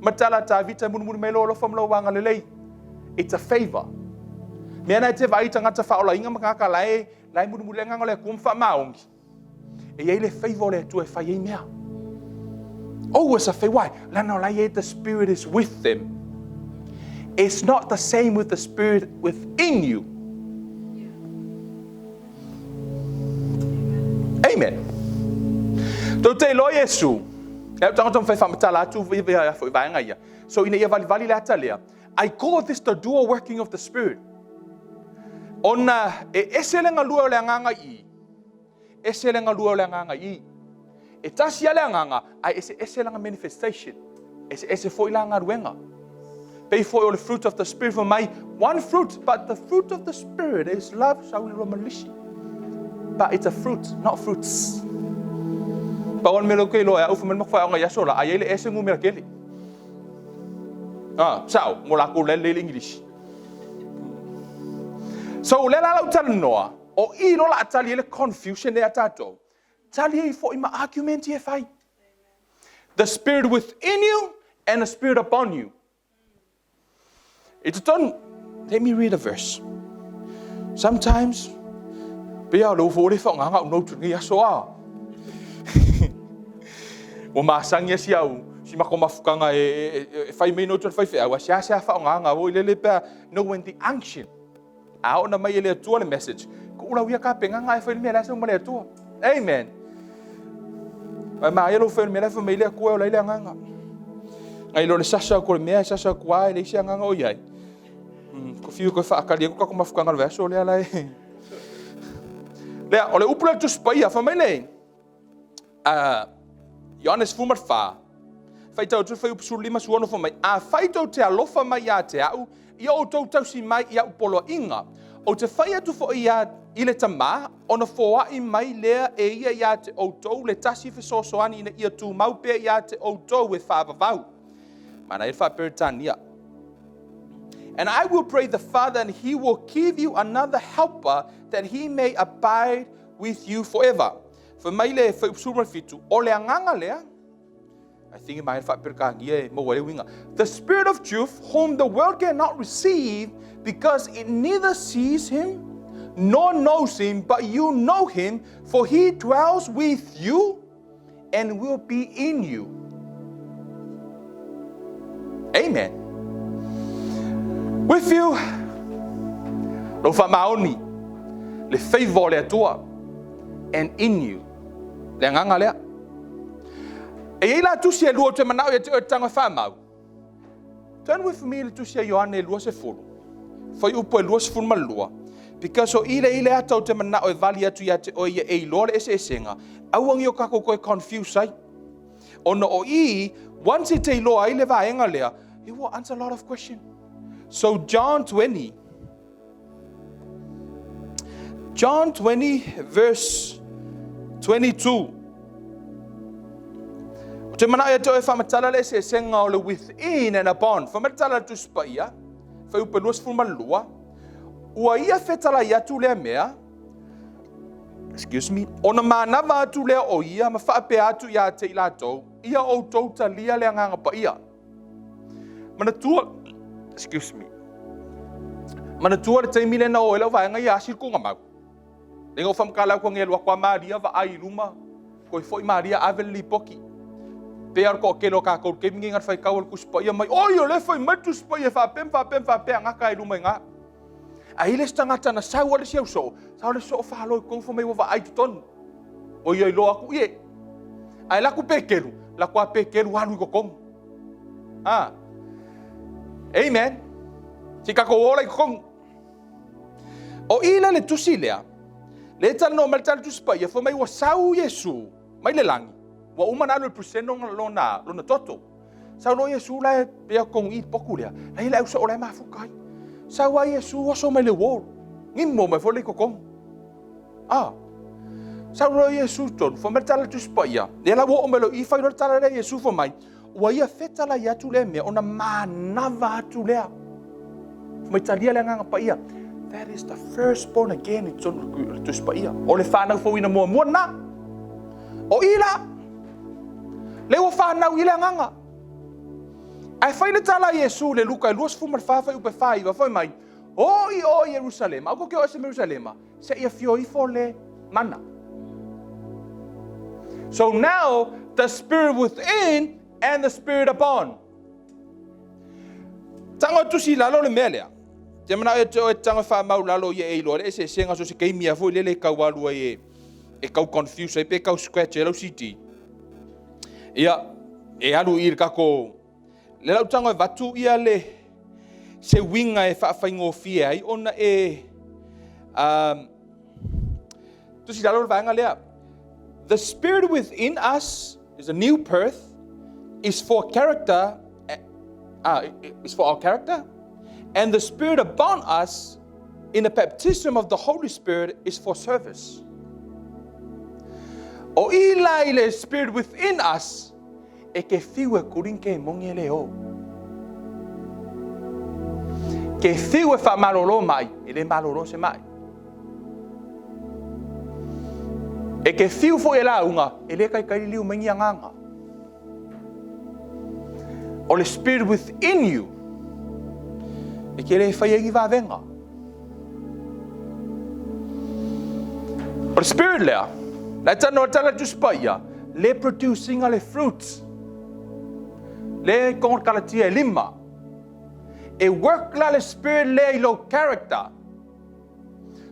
S1: Ma tala Tavita mulimuli mai lou alofa ma lou agalelei. It's a favor. Mea na e te vaai tagata faaolaina ma tagata la e mulimuli le agaga o le Atua ma faamaoni. E iai le favor o le Atua e fai ai mea. Always a favor. Why? Lana o la iai the spirit is with them. It's not the same with the spirit within you. Amen. Tou te iloa Iesu, e au tagata mawhai whaamatala atu ia foi vaega ia. So ina ia valivali le ata lea, I call this the dual working of the spirit. Ona e ese le galue o le agaga i, ese le galue o le agaga i. E tasi a le agaga, ae ese ese lana manifestation. Ese ese foi la galuega. Pei foi o le fruit of the spirit for mai, one fruit, but the fruit of the spirit is love, saulilo malisi. But it's a fruit, not fruits. Pau o le mea lea ou te iloa e au fai mai le matou faailoga i aso la, ai ai le ese numera tele. Ah, sao, mo latou la e lelei le English. So, lea la lau talanoa, o i loa la a tali ai le confusion lea a tatou, tali ai foi ma argument ia e fai. The spirit within you and the spirit upon you. I totonu, let me read a verse. Sometimes, pei a o le ufo le whaongaga au note lenei aso a. Ua masani si au, si mako mafukanga e fai mai note o le faifeau, a sea whaongaga o i lele pea, no when the unction, a oo na mai e le Atua le message, ko ula uia ka penga e fai le mea la ma le Atua. Amen. Mai ma ia lo fai le mea la fai mai le Atua o la ile agaga. Ngai lo le sasa ko le mea e sasa ku ai le isi agaga o iai. Ko fiu ko whaakali ko kako mafukanga le vaiaso lea la e. Lea, o le upu le Tusi Paia, fai mai le, Ioane 14, faitau atu le fuaiupu 15 16 fai mai, afai tou te alofa mai ia te au, ia outou tausi mai i au poloaiga, ou te fai atu foi ia i le Tama, ona foai mai lea e ia ia te outou le tasi fesoasoani ina ia tumau pea ia te outou e faavavau. Mana e faaperetania. And I will pray the Father, and he will give you another helper, that he may abide with you forever. Fai mai le fuaiupu 17, o le agaga lea, I think e mai faaperetania e maua le uiga. The spirit of truth, whom the world cannot receive, because it neither sees him nor knows him, but you know him, for he dwells with you and will be in you. Amen. With you, lou faamaoni, le favor o le Atua, and in you, le agaga lea. E iai la tusi e lua ou te manao ia te oe tago e faamau. Turn with me le tusi a Ioane 20, fuaiupu e 22. Because o i le i le ata ou te manao e vali atu ia te oe ia e iloa le eseesega, aua ne i o tatou toe confuse ai. Ona o i, once e te iloa ai le vaega lea, it will answer a lot of question. So John 20, John 20 verse 22. Ou te manao ia te oe e faamatala le eseesega o le within and upon. Fai mai le tala a le Tusi Paia, Fuaiupu 22, Ua ia fetalai atu lea mea, excuse me, ona manava atu lea o ia ma faapea atu ia te i latou, Ia outou talia le Agaga Paia. Manatua, excuse me, manatua le taimi lea na o ai lau vaega ia asi le tuugamau. Lea na ou faamatala atu nei alu atu lava Maria vaai i luma, toe foi Maria ave le lipoti. Pei lava o le toatele o tatou i le taimi lenei na o le faitau lava i le Tusi Paia mai, oi o lea e fai mai le Tusi Paia e faapea ma faapea ma faapea, gata ai luma i ina. Ae i ai le isi tagata na sau lava le isi ausoo, sau le soo falo i totonu fai mai ua vaai i totonu. Ua ia iloa atu ie. Ae alu atu Petelu, alu atu lava Petelu alu i totonu. Ah. Amen. Se i tatou o la i totonu. O i la le tusi lea, lea e talanoa mai le tala Tusi Paia, fai mai ua sau Iesu mai le lagi, ua uma ona alu e present lona, lona toto. Sau loa Iesu la e pea totonu i i le potu lea, la e i ai le ausoo la e mafuta ai. Sau lava Iesu oso mai le wall, gimo mai foi lea i totonu. Ah. Sau loa Iesu i totonu, fai mai le tala a le Tusi Paia, lea la ua oo mai loa i i, fai loa le tala lea a Iesu fai mai, Ua ia fetalai atu lea mea, ona manava atu lea. Fai mai talia le Agaga Paia. That is the first born again i totonu o le Tusi Paia. O le fanau fouina muamua lena. O i la, lea ua fanau i le Agaga. Ae fai le tala a Iesu i le Luka e 24 fuaiupu e 49, fai mai, O i o i Ierusalema, aua tou te o ese ma Ierusalema, seia afio ifo le mana. So now, the spirit within and the spirit upon. Tago e tusi i lalo le mea lea. Te manao ia te oe tago e faamau lalo ia e iloa le eseesega so se taimi a foi lele e tau alu ai e, e tau confuse ai pe tau scratch ai lau CD. Ia, e alu i le tatou Le lau tago e avatu ia le se uiga e faafaigofie ai ona e um, tusi lalo le vaega lea. The spirit within us is a new birth is for character uh, is for our character and the spirit upon us in the baptism of the Holy Spirit is for service. O i la i le spirit within us E ke whiu e kurin ke mongi e le o. Ke whiu e whaamalolo mai, e le malolo se mai. E ke whiu foi e lauga, e le kaikai liliu mai ni agaga. O le spirit within you, e ke le whai ai ni vavega. O le spirit lea, la e tanoa tala Tusi Paia, le producing a le fruits. Le kongo kalatia e lima. E work la le spirit lea i lou character.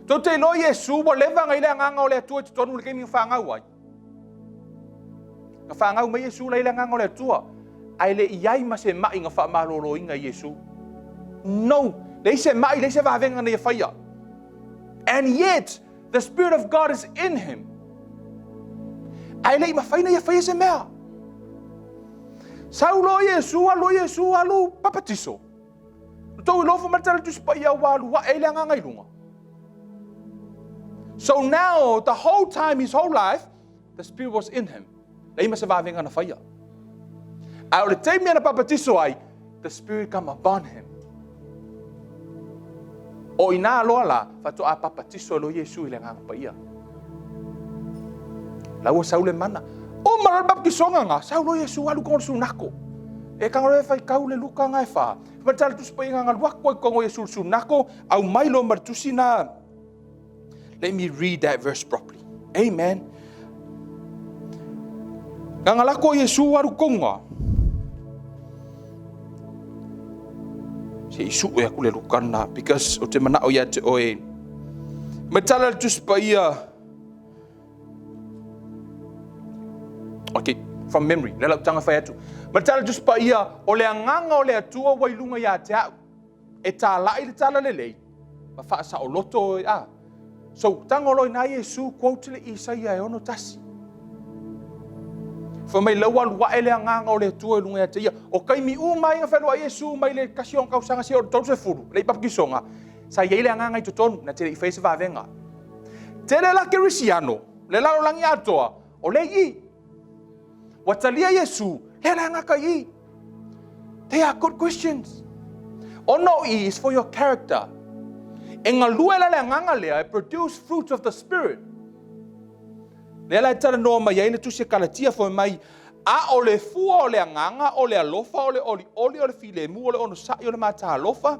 S1: Tou te iloa Iesu ua leva na i le agaga o le Atua i totonu i le taimi na fanau ai. Na fanau mai Iesu la i le agaga o le Atua, ae le i ai ma se ma'i na faamaloloina i Iesu. No, leai se ma'i, leai se vavega na ia faia. And yet, the Spirit of God is in him. Ae le i mafai na ia faia se mea. Sau loa Iesu, alu loa Iesu, alu papatiso. Tou iloa fai mai le tala Tusi Paia ua alu ae le agaga i luga. So now, the whole time, his whole life, the Spirit was in him. Leai ma se vavega na faia. Ae o le taimi na papatiso ai, the Spirit come upon him. O ina loa la, faatoa papatiso loa Iesu i le Agaga Paia. La ua sau le mana. Uma loa le baptisoga nga, sau loa Iesu alu i le sunako. E tago loa e faitau le Luka nga e fa. Fai mai le tala Tusi Paia nga alu atu ai i o Iesu i le sunako, aumai loa ma le tusi na. Let me read that verse properly. Amen. Nga lako Iesu alu konga. Se i sue aku le Luka na, because o te manao ia te oe. Mai tala le Tusi Paia. Okay, from memory, le lau tanga whai atu. Mai tala le Tusi Paia, o le agaga o le Atua ua i luga ia te au. E tālai le tala lelei. Ma faasaoloto e, a. So, tago loa i ina Iesu quote le Isaia e 61. Fai mai la ua alu ae le agaga o le Atua i luga ia te ia. O taimi uma ai na fealuai Iesu mai le 1 ona tausaga seia oo i le 30, le i papatisoga, sa i ai le agaga i totonu, na te le i faia se vavega. Tele la kerisiano, le lalolagi atoa, o lea i i. Ua talia Iesu, lea la e gata i i. They are good Christians. Ona o i is for your character. E galue la le agaga lea e produce fruits of the spirit. Lea la e talanoa mai ai le tusi a Kalatia fai mai, a o le fua o le agaga, o le alofa, o le olioli, o le filemu, o le onosai, o le matalofa,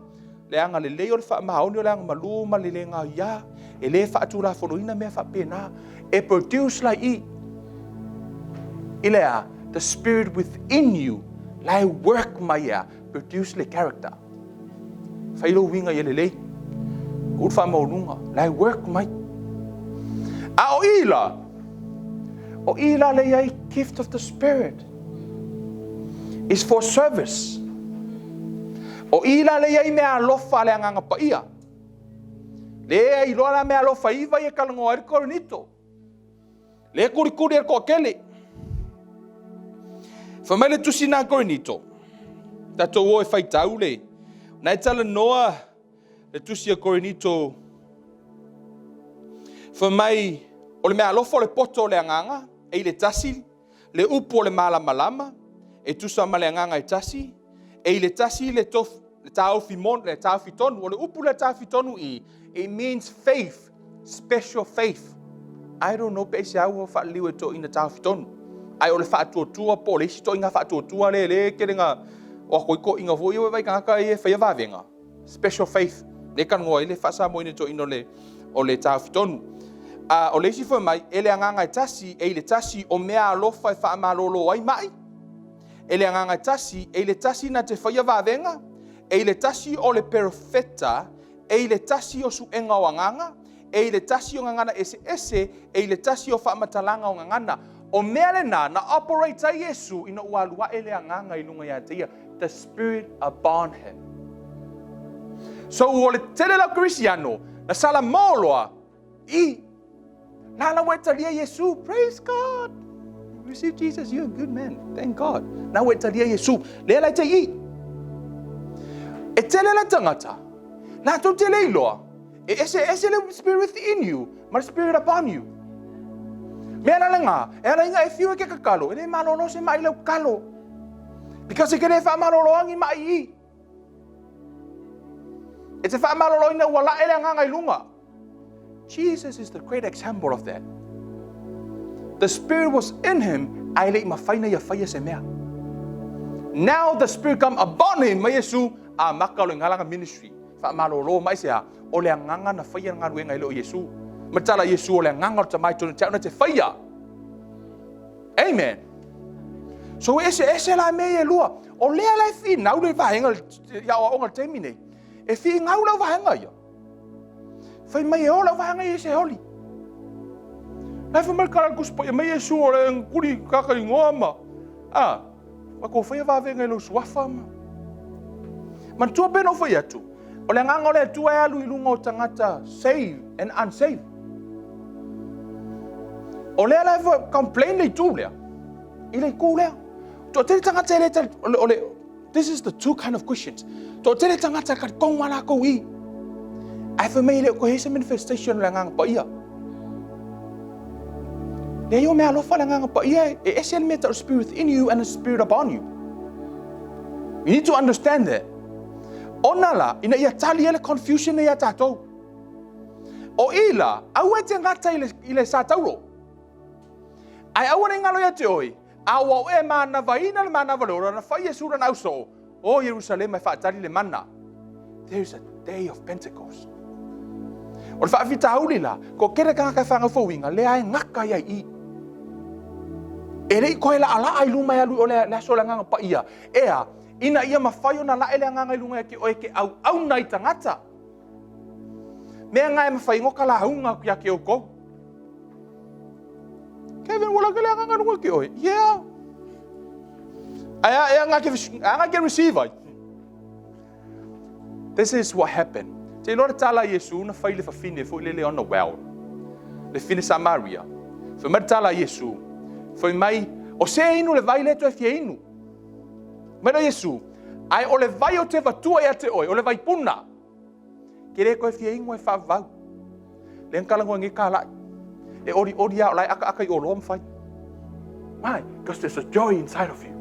S1: le agalelei, o le faamaoni, o le agamalu ma le le gaoiā. E le faatulafonoina mea faapena. E produce la i i le a? The spirit within you la e work mai e a? Produce le character. Fai lou uiga ia lelei. Tuu le faamaualuga. La e work mai. A o i la, o i la le i ai gift of the spirit is for service. O i la le i ai mea alofa a le agaga paia. Lea e iloa la mea alofa iva ia talanoa ai le Korinito. Lea e kulikuli e le toatele. Fai mai le tusi na Korinito, tatou o e faitau le, na e talanoa le tusi a Korinito, fai mai, o le mea alofa o le poto o le agaga, e i le tasi, le upu o le malamalama, e tusa ma le agaga e tasi, e i le tasi le tofu, le taofi, mon, le taofi tonu. O le upu le taofi tonu i, it means faith, special faith. I don't know pe aisea ua faaliliu e toeaiina taofi tonu. Ae o le faatuatua po o le isi ituaiga faatuatua lea le tele na o atu ai toeaiina foi ia vaai tagata ia e faia vavega. Special faith. Lea e talanoa ai le faa-Samoa ina e toeaiina o le, o le taofi tonu. A, o le isi foi mai, e le agaga e tasi, e i le tasi o mea alofa e faamalolo ai mai, e le agaga e tasi, e i le tasi na te faia vavega, e i le tasi o le perofeta, e i le tasi o suega o agaga, e i le tasi o gagana eseese, e i le tasi o faamatalaga o gagana. O mea lena na operate ai Iesu ina ua alu ae le agaga i luga ia te ia, the spirit upon him. So o le tele lau Kerisiano, na salamo loa i la la ua e talia Iesu, praise God. Receive Jesus, you're a good man. Thank God. Na ua e talia Iesu. Lea la e te i. E tele la tangata, latou te le iloa, E ese ese le spirit in you ma le spirit upon you. Mea la lena, e ala ina e fiu e ke kakalo, e le malolo se mai lau kalo. Because e ke le whaamalolo angi mai i. E te whaamalolo ina ua lae le anganga i lunga. Jesus is the great example of that. The spirit was in him, ae le i mawhai na ia whaia se mea. Now the spirit come upon him, mai Yesu, a maka o le ngalanga ministry. Faamalolo mai se a? O le agaga na faia le galuega e le o Iesu. Ma tala Iesu o le agaga o le tama i tonu te au na te faia. Amen. So e ese ese la mea ia e lua. O lea la e finau le vaega i aoaoga le taimi nei. E finau lau vaega ia. Fai mai e o lau vaega ia se holi. La fai mai le kala le tusi paia mai Iesu o le kuli kaka ingoa ma. Ah, Ua kou faia vavega i lou suafa ma. Manatua pea na ou fai atu, o le agaga o le Atua e alu i luga o tagata saved and unsaved. O lea la e complain le itu lea, i le itu lea. Toatele tagata e le tali, o le, this is the two kind of Christians. Toatele tagata e talitonu a latou i. Ae fai mai e le o toe i ai se manifestation o le Agaga Paia. Leai o mea alofa le Agaga Paia e ese le mea tau spirit within you and the spirit upon you. You need to understand that. Ona la, ina ia tali ai le confusion nei ia tatou. O i la, aua e te gata i le, i le satauro. Ae aua ne i galo ia te oe, a ua oe e manavaina le manava o le ola, na fai Iesu lana ausoo, O Ierusalema e faatali le mana. There is a day of Pentecost. O le faafitauli la, ko kere tagata e whanau fouinga, lea e ngaka ia i. E le i koe laalaa i luma e alu o le, le aso le anganga paia. Ea, ina ia mawhai ona lae le anganga i lunga ia ke oe ke au au nai tangata. Mea nga e mawhai ngoka la hunga ki a ke oukou. Kevin, wala ke le anganga lunga ke oe. Yeah. Ai a, e anga ke, anga ke receive ai. This is what happened. Te iloa le tala a Iesu na fai i le fafine foi lele on a well, le fine Samaria. Fai mai le tala a Iesu, fai mai, o se e inu le vai le toe fia inu. Mai lea Iesu, ae o le vai ou te avatua ia te oe, o le vai puna. Ke le toe fia inu e faavavau. Lea na talanoa nei talai. E olioli lava o la e akaaka i oloa ma fai. Why? Because there's a joy inside of you.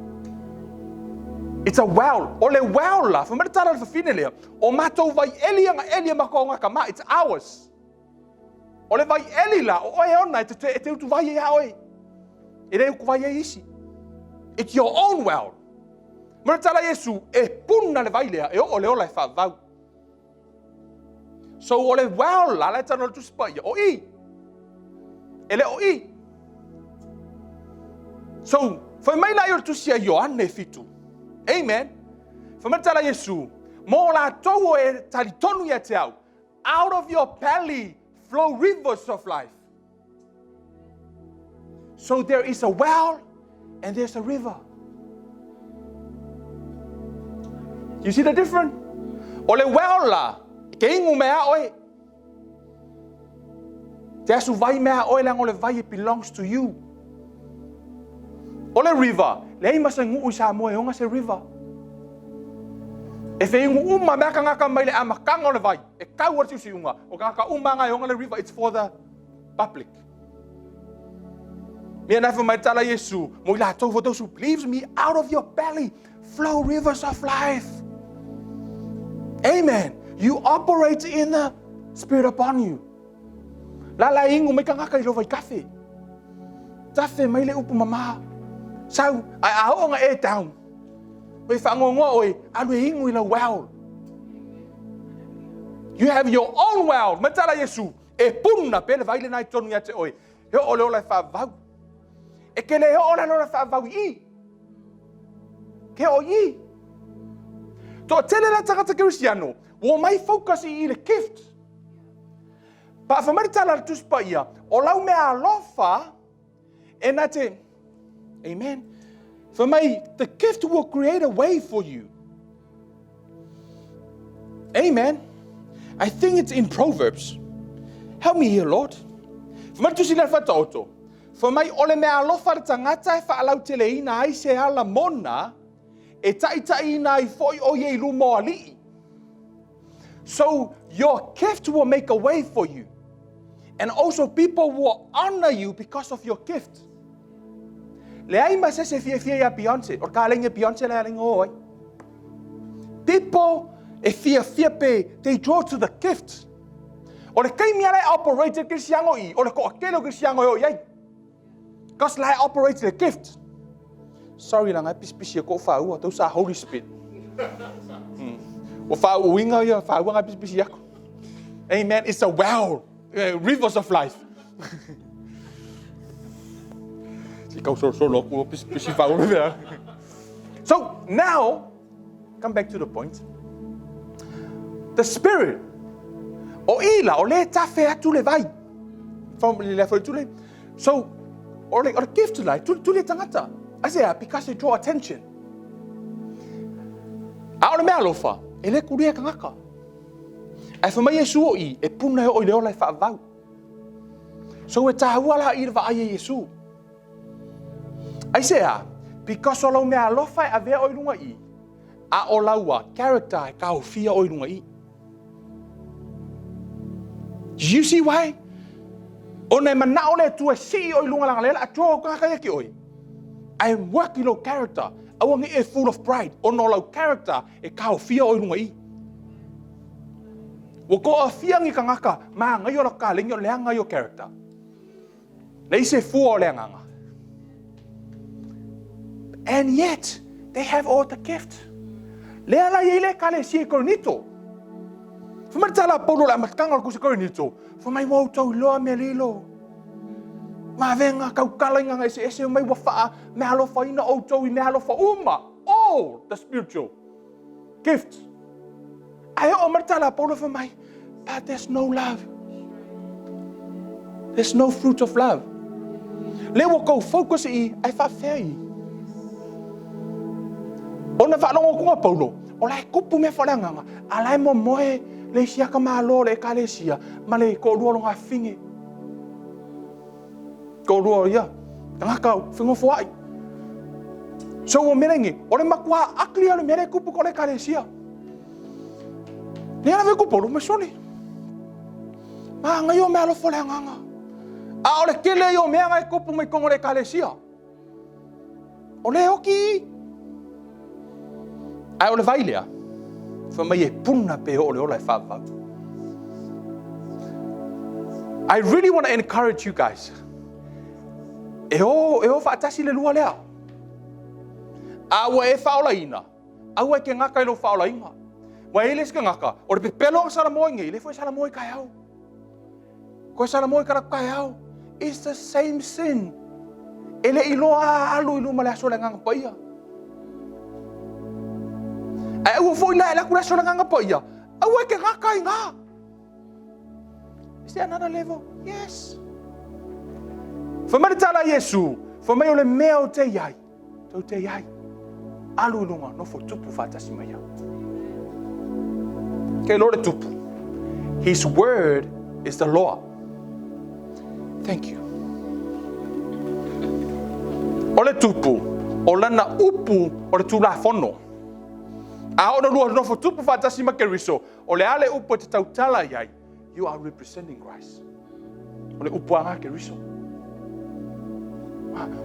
S1: It's a well. O le well la, fai mai le tala a le fafine lea, o matou vai eli ana eli e matou aoga it's ours. O le vai eli la, o oe ona e te, e te utuvai ai ia oe. E le utuvai ai isi. It's your own well. Ma le tala Iesu, e puna le vai lea, e oo le ola e faavavau. So o le well la, la e tano le Tusi Paia, o i. E le o i. So, fai mai la i o le Tusi a Ioane 7. Amen. Fai mai le tala Iesu, mo latou o e talitonu ia te au, out of your belly flow rivers of life. So there is a well and there's a river. You see the difference? O le well la, ke ingu mea oe. Te asu vai mea oe leaga o le vai it belongs to you. O le river, leai ma se nuu i Samoa e ona se river. E whaingu uma mea kangaka mai le amataga o le vai. E kau o le siusiuga. O kangaka uma nga e ona le river, it's for the public. Mea na mai tala Iesu, mo i latou, for those who believes me, out of your belly flow rivers of life. Amen. You operate in the Spirit upon you. La la ingu mai kangaka i lova i kafe. Tafe mai le upu mama. Sau, ai a o nga e down. Oi whangongoa oi, alu e ingu i la well. You have your own well. Mai tala Iesu, e puna pe le vai le nai tonu ia te oi. He o le ola e whaavau. E ke le he o le ola e whaavau i. Ke o i. To tele la tagata Kristiano, ua mai focus i le gift. Pa whamari tala le Tusi Paia, o lau mea alofa, e na te, amen, for mai, the gift will create a way for you. Amen. I think it's in Proverbs. Help me here, Lord. Fa mai tusi le whataoto. Fa mai o le mea alofa le tangata e whaalauteleina ai se ala mona, e ta'ita'iina ai fo'i o ia i luma o ali'i. So your gift will make a way for you. And also people will honor you because of your gift. Leai ma se se fiafia ia Beyonce. O ka lenga Beyonce le lenga o ai. People e fiafia pe, they draw to the gift. O le kaimi ala e operate Kristiano i, o le to'atele o Kristiano e o i ai. Because la e operate the gift. Sorry la ngai pisipisi e ko whaua, tau sa Holy Spirit. O whaauinga ia, whaua ngai pisipisi ako. Amen. It's a well, rivers of life. Si kau solo solo aku pisipisi whaua mea. So now, come back to the point. The Spirit, o ila, o le tafe atu le vai. From le foi tule. So, o le, o le gift lai, tule, tule tangata. I say, because they draw attention. A o le mea alofa, e le kuria kangaka. Ai fa mai Iesu o i, e puna e o i le ola e whaavau. So e tāua la i le vaai e Iesu. Aisea, because o lau mea alofa e avea o i lunga i, a o laua character e kaofia o i lunga i. Do you see why? Ona e manao le Atua e sii o i lunga langa lela, atua o kaka ia ki oi. I am working lau character. Aua nge e full of pride. Ona o lau character e kaofia o i lunga i. Ua ko afia ngi kangaka, ma ngai o la ka lengi o leanga i o character. Leai se fua o le agaga. And yet, they have all the gift. Lea la iai le ekalesia i Korinito. Fai mai le tala a Paulo le amataga o le kusi Korinito, fai mai ua outou iloa mea lilo. Mavenga kaukala i nganga eseese mai ua whaa mea alofaina outou i mea alofa uma. All the spiritual gifts. Ae oo mai le tala a Paulo fai mai, but there's no love. There's no fruit of love. Le ua kou focus i ai whaafea i. Ona whaalongo kunga Paulo, o la e kupu mea whaleanganga, a la e momoe Le isi aka malo o le ekalesia ma le toalua o lona afafine. Toalua ia, tagata fegofoai. So ua mea lenei, o le matua ugly o le mea le tupu ko le ekalesia. Lea la ku polu ma sole. Ma ngai o mea alofa le agaga. A o le tele ia o mea ngai tupu mai totonu o le ekalesia. O le oki. Ae o le vai lea, fai mai e puna pe o le ola e whaavau. I really want to encourage you guys. E o whaatasi le lua lea. A ua e whaolaina, aua e ke ngaka i lo whaolaina. Wa e le se ngaka, o le pepelo o salamoe nge, le fo salamoe kai au. Ko salamoe kala kai au. It's the same sin. E le iloa alu i luma le aso le nganga paia. Ai ua foi la le aso le nganga paia. Aua e ke ngaka i ngā. Is there another level? Yes. Fa mai tala Yesu, fa mai o le mea o te iai. Tau te iai. Alu i lunga, nofo tupu whaatasi mai au. Ke lo le tupu. His word is the law. Thank you. O le tupu, o lana upu o le tūlafono. A o na lua nofo tupu whaatasi ma Keriso, o le ale upu e te tautala iai, you are representing Christ. O le upu anga Keriso.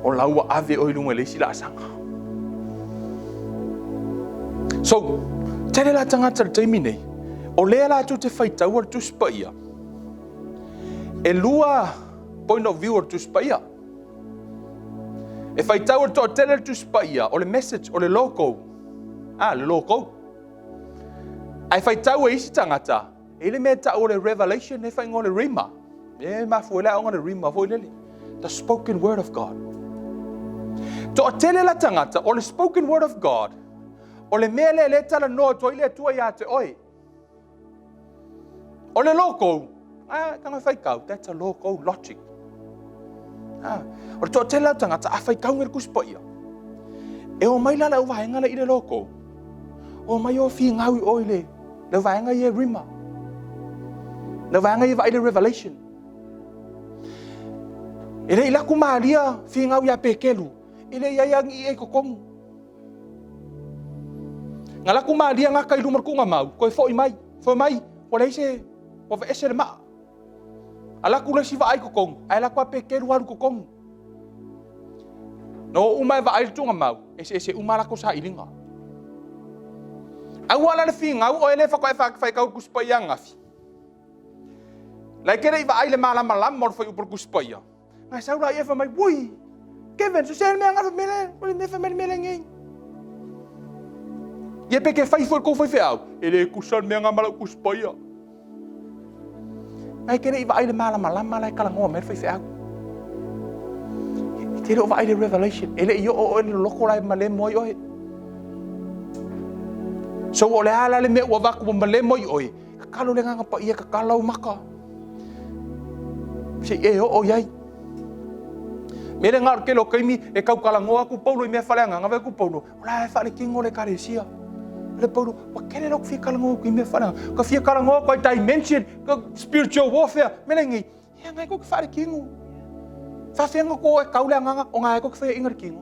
S1: O laua ave o ilunga le isi la asanga. So, tele la tangata le taimi nei, o lea la tu te whaitau o le Tusi Paia. E lua point of view o le Tusi Paia. E whaitau o le toa tele le Tusi Paia, o le message, o le logo. Ah, le logo. Ai whaitau e isi tangata, e le mea tau o le revelation e whaingo le rima. E mafu ele aonga le rima foi lele. The spoken word of God. Toa tele la tangata, o le spoken word of God, o le mea le le tala noa toi le atua ia te oi. O le logo, ah, kanga whaikau, that's a logo logic. Ah, o le toa tele la tangata, a whaikau ngere kusi paia. E o mai la le uvaenga le i le logo. O mai o fi ngau i oi le, le uvaenga i e rima. Le uvaenga i vai le revelation. E le ilaku maalia fi ngau ia pekelu. E le ia i e kokongu. Ngā laku maalia ngā kai lumar kunga mau. Koe foi mai, foi mai, o le ise, o ve ese le maa. A laku le siwa ai kokongu, ai laku a pekelu alu kokongu. No uma e vaai le tunga mau, ese ese uma lako sa ilinga. Aua la le fingau o ele whako e whai kau kusipa ia ngafi. Lai kere i vaai le malama lama o le whai upur kusipa ia. Ngai saura i e wha mai, wui, Kevin, so se mea ngafa mele, o le mea mele mele ngei. Ia peke whai fo kou whai wheau, e le kusa mea ngā mala kusipa ia. Ngai kere i vaai le malama lama lai kala ngoa mea whai wheau. I te reo vaai le revelation, e le i o o le loko lai ma le moi oe. So o le ala le mea ua vaku ma le moi oe, ka kalo le nganga pa ia ka kalau maka. Se e o o iai. Mele ngā ke lo kaimi e kau kala ngoa ku paulo i mea whale anga, ngawe ku paulo. O la e whale kingo le karesia. Le paulo, wa kele lo fia kala ngoa ku i mea whale anga. Ka fia kala ngoa ku ai dimension, ka spiritual warfare. Mele ngi, ia ngai ko ki whale kingo. Whawhenga ko e kaule anganga, o ngai ko ki whai ingari kingo.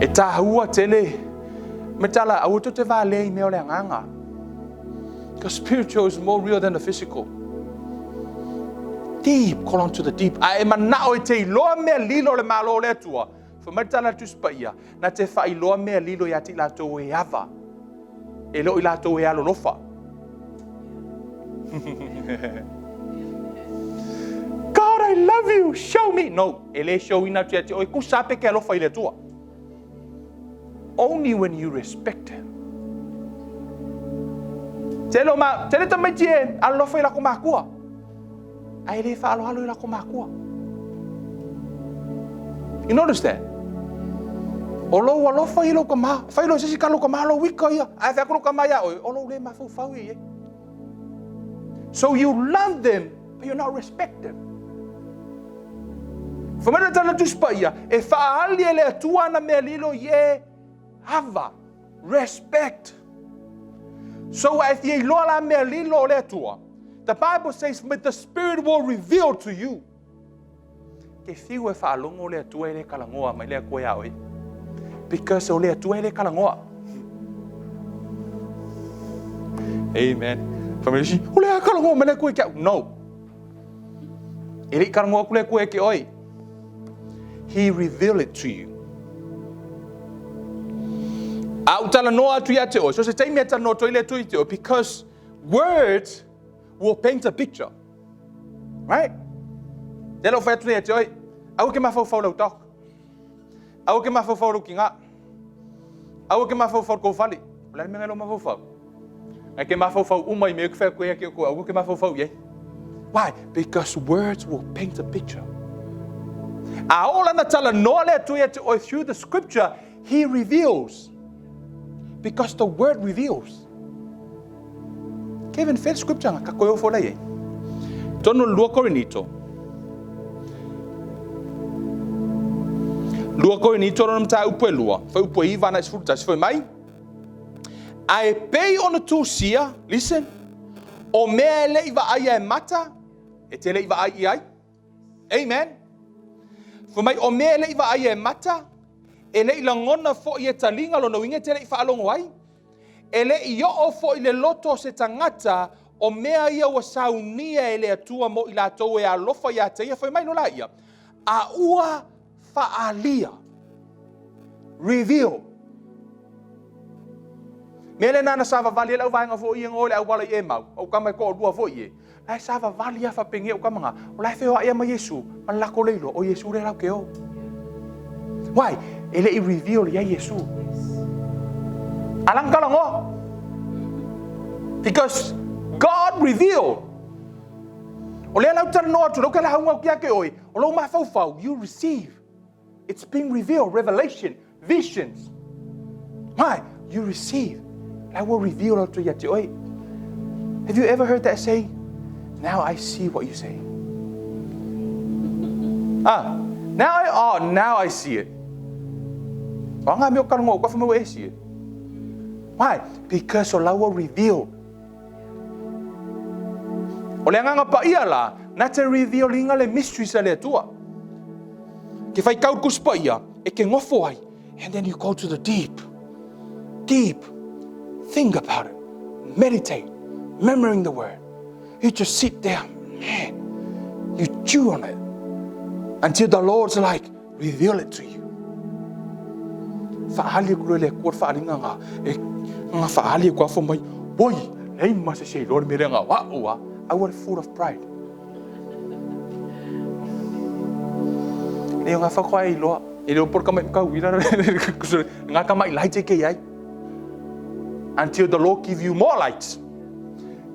S1: E tāhua tele, me tala, aua te vāle i mea o le anganga. Because spiritual is more real than the physical. Deep, call on to the deep. A e manao e te iloa mea lilo le malo le atua. Fa mai tala Tusi Paia, na te whailoa mea lilo ia ti latou e ava. E lo i latou e alolofa. God, I love you. Show me. No, e le show ina tu ia te oi kusa pe ke alofa i le atua. Only when you respect him. Tele ma, tele tamaiti e alofa i lako makua. Ai le whaaloalo i lako makua. You notice that? O lo alofa i lo ka ma, whai lo sisi ka lo ka ma lo wika ia. Ai whai lo ka ma ia oi, o lo le mafau i e. So you love them, but you're not respect them. Whamana tana Tusi Paia, e whaali e le atua na mea lilo i e Ava, respect. So a e fia iloa la mea lilo o le Atua, the Bible says, but the Spirit will reveal to you. Ke fiu e faalogo le Atua e le talanoa mai le Atua iā oe. Because o le Atua e le talanoa. Amen. Fai mai isi, o le a talanoa mai le Atua ia te au. No. E le i talanoa atu le Atua ia te oe. He reveal it to you. A ou talanoa atu ia te oe, so se taimi e talanoa atu ai le Atua ia te oe, because words will paint a picture. Right? Lea la ou fai atu nei ia te oe, aua ke mafaufau lau dog. Aua ke mafaufau lou kina. Aua ke mafaufau kou fale. O le a le mea ngai lou mafaufau? Ngai ke mafaufau uma i mea ke fai atu ia ke kou, aua ke mafaufau i ai. Why? Because words will paint a picture. A oo lana talanoa le Atua ia te oe through the scripture, he reveals. Because the word reveals. Kevin, fea scripture nga ka koe ofo lai ai. Tonu o le 2 Korinito. 2 Korinito lona mataupu e lua, fuaiupu e 9 agai 11, fai mai, A e pei ona tusia, listen, o mea e le i vaaia e mata, e te le i vaai i ai. Amen. Fai mai, o mea e le i vaaia e mata, e le i lagona foi e taliga, lona uiga e te le i faalogo ai, E le i oo foi le loto o se tagata o mea ia ua saunia e le Atua mo i latou e alofa ia te ia, fai mai loa laia, a ua faaalia, reveal. Mea lena na savavali ai lau vaega foi ia ngo i le auala i Emau, ou tama e toalua foi ie, la e savavali lava faapenei ou tama na, o la e feoai lava ma Iesu, ma le latou le iloa, o Iesu lea latou te o. Why? E le i reveal i ai Iesu. A la na talanoa. Because God revealed. O lea lau talanoa atu, lau ke lauga atu ia te oe, o lou mafaufau, you receive. It's been revealed, revelation, visions. Why? You receive. La ua reveal atu ia te oe. Have you ever heard that saying? Now I see what you say. Ah, now I, oh, now I see it. O anga mea o talanoa, kua whamau e see it. Why? Because o la ua reveal. O le Agaga Paia la, na te reveal inga le mysteries a le Atua. Ke whai kau Tusi Paia, e ke ngofo ai, and then you go to the deep, deep, think about it, meditate, remembering the word. You just sit there, man, you chew on it until the Lord's like, reveal it to you. Whaali aku loa le Atua le whaalinga nga, e nga whaali aku afo mai, woi, lei ma se se iloa le mea lea nga wa'u a, aua le full of pride. Nei o ngā whakawae i loa, e reo por kamai mkau ira, ngā kamai light e kei ai. Until the Lord give you more light.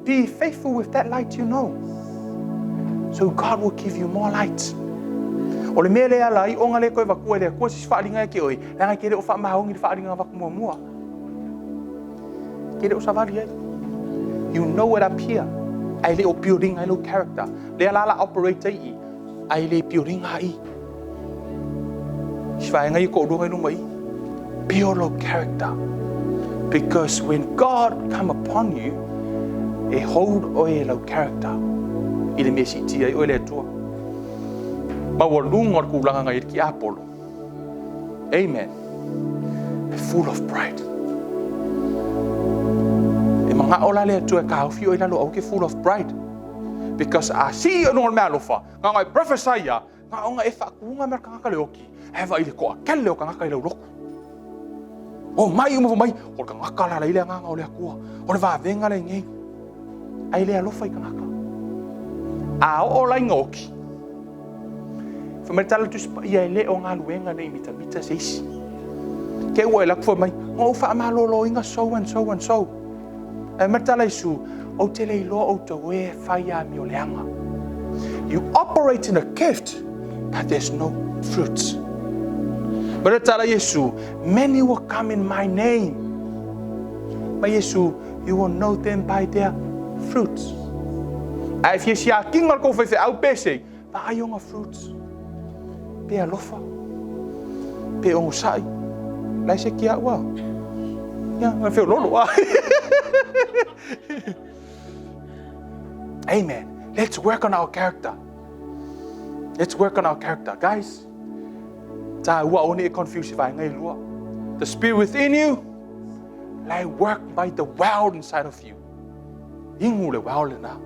S1: Be faithful with that light you know. So God will give you more light. O le mea lea la, i onga le koe vakua le Atua sisi whaalinga e ke oi, leaga ke le o whaamaongi le whaalinga vaku muamua. Ke le o savali ai. You know it up here. Ai le o building ai lo character. Lea la la operate ai i. Ai le building ai. Si vaenga i ko runga i luma i. Build your character. Because when God come upon you, e hold oe lau character. I le mea siitia ai oe le Atua. Maualuga o le tulaga na i ai le tiapolo. Amen. E full of pride. E manao la le Atua e taofi oe i lalo aua ke full of pride. Because a sii oe i luga o le meaalofa, na ona e prophesy ia, na ona e faatuga mea o le tagata le oki, ae vaai i le toatele o tagata i lau lotu. Omai uma fai mai, o le tagata la la i le agaga o le Atua, o le vavega lenei, ae le alofa i tagata. A oo la ina oki, Fai mai le tala Tusi Paia e le o galuega nei mitamita se isi. Ke ua e lako fai mai, na ou faamaloloina so and so and so. Ae mai le tala Iesu, ou te le iloa outou e fai amio leaga. You operate in a gift, but there's no fruits. Mai le tala Iesu, many will come in my name. Mai Iesu, you will know them by their fruits. Ae fia siakiga le tou faifeau pesei, vaai ona fruits. Pe alofa, pe onosai, Lai se kia ua. Ia, ma feololo. Amen. Let's work on our character. Let's work on our character. Guys, ta ua o ni e confuse vai ngai lua. The spirit within you, lai work by the well inside of you. Ingu le well le na.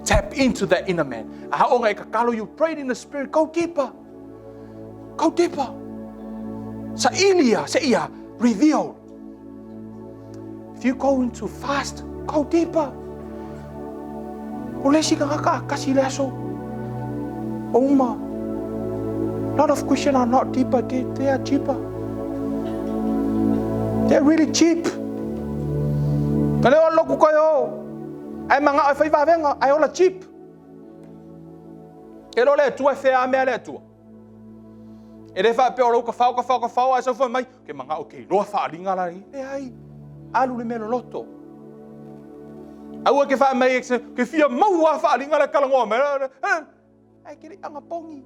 S1: Tap into that inner man. A o ngai kakalo, you prayed in the spirit, go deeper. Go deeper. Sa ilia, se ia, reveal. If you go into fast, go deeper. O le isi tagata kasi le aso. Uma. Lot of Christians are not deeper, they are cheaper. They are really cheap. Ka leo loku koe o. Ai manga ai whai wawenga, ai ola cheap. Ke lo le atua e whea mea le atua. E le whaapea o lau ka whao, ka whao, ka whao, ai sau mai, ke manga o ke loa whaalinga la i. Le ai, alu le mea loloto. Aua ke wha mai, ke fia maua whaalinga le kalangoa mai. Ai ke le anga pongi.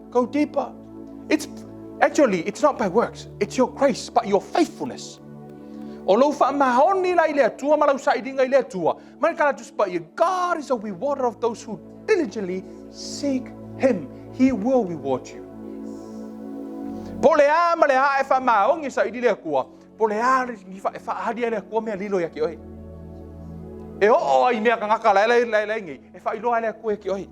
S1: Go deeper. It's actually, it's not by works. It's your grace, but your faithfulness. O lou whaamaoni la i le Atua ma lau sailiga i le Atua. Mai kala tusi paia, God is a rewarder of those who diligently seek Him. He will reward you. Po le a ma le a e whaamaongi saili le Atua, po le a ni e whaahali le Atua mea lilo ia ki oe. E o o ai mea kangaka la la la la ngi, e whailoa le Atua ki oe.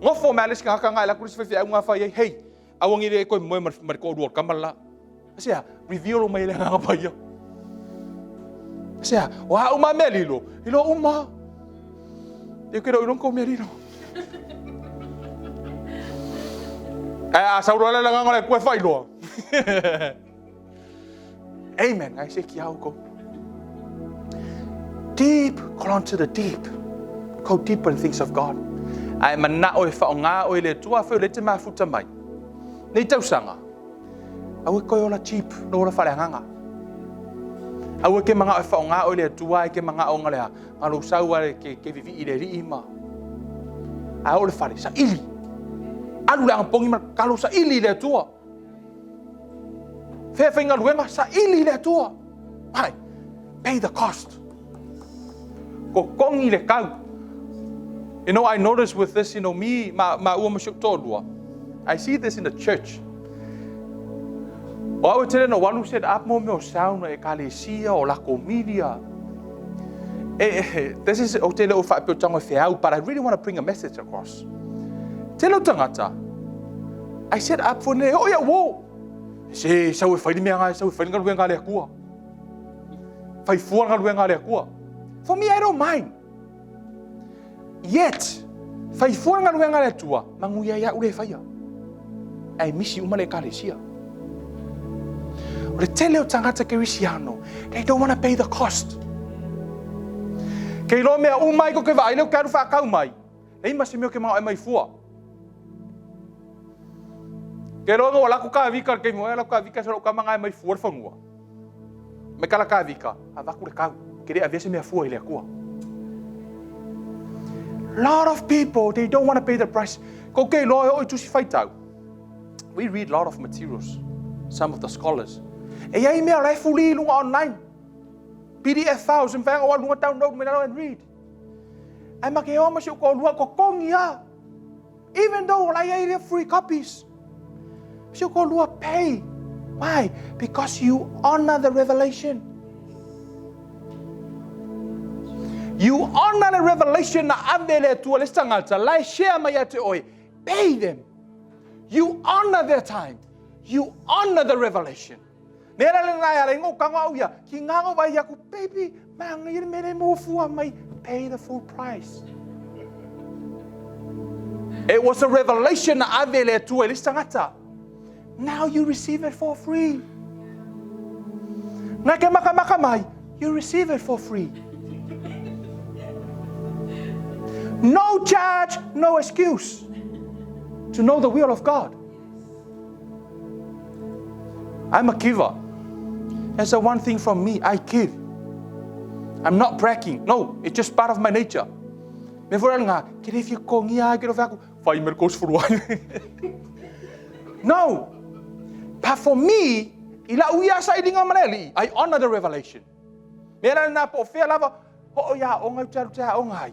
S1: Ngofo mea le si kangaka ngai la kurisi whai au ngā whai ai, hei, aua ngi le koe moe ma le koʻolua o le kama lelā. Sea, reveal mai le agaga paia. Sea, o a uma mea lilo, ilo uma. E ke ro ko mea lilo. Ai a sauro le agaga le koe whailoa. Amen. I say ki au ko. Deep, call on to the deep. Go deeper in things of God. Ai mana o e whaonga o le tua wheu le te mafuta mai. Nei tausaga. Aua koe ola cheap, no ola whaleanganga. Aua ke manga o e whaonga o le atua e ke manga o ngalea. Ngā lou sau ale ke vivi i le rii ma. A o le whare, sa ili. Alu le angapongi ma kalo sa ili le atua. Whea whai ngaluenga, sa ili le atua. Ai, pay the cost. Ko kongi le kau. You know, I notice with this, you know, me, ma ua ma tōlua. I see this in the church. O au e tele no walu set up mo meo sound e kalesia o lako media. This is o tele o whaapeo tango e wheau, but I really want to bring a message across. Tele o tangata, I set up for ne, oh ia wo. Se, sau e whairi mea ngai, sau e whairi ngaluenga le akua. Whai fua ngaluenga le akua. For me, I don't mind. Yet, whai fua ngaluenga le atua, manguia ia ure whaia. Ai misi uma le kalesia. O le tele o tangata kerisiano, they don't want to pay the cost. Kei loa mea umai ko ke vaai leo ke aru whaakau mai. Nei ma se mea ke mao e mai fua. Ke loa ngā lako ka vika ke moe lako ka vika sa ka manga e mai fua le whanua. Me kala ka vika, a vaku le kau. Ke re avia se mea fua i le akua. Lot of people, they don't want to pay the price. Ko ke loa e oi tusi whaitau. We read a lot of materials, some of the scholars. E iai mea la e fuli lunga online. PDF files, and whaenga wa lunga download me and read. Ai ma ke o ma si ko lua ko kongi a. Even though la iai free copies. Si ko lua pay. Why? Because you honor the revelation. You honor the revelation na ave le atua le tangata, lai share mai ate oi. Pay them. You honor their time. You honor the revelation. Nera le ngai ala ingo kango au ia, ki ngango vai aku, baby, manga ia mere mo fua mai, pay the full price. It was a revelation na ave le atua le tangata. Now you receive it for free. Ngai ke maka maka mai, you receive it for free. No charge, no excuse to know the will of God. I'm a giver. That's the one thing from me, I give. I'm not bragging. No, it's just part of my nature. Me fora nga, ke re fia kongi ai, ke re fia whai me kos furu ai. No. But for me, i la'u ia sailiga ma le Alii, I honor the revelation. Mea la lena po o fea lava oo i aoga ou te alu te aoga ai,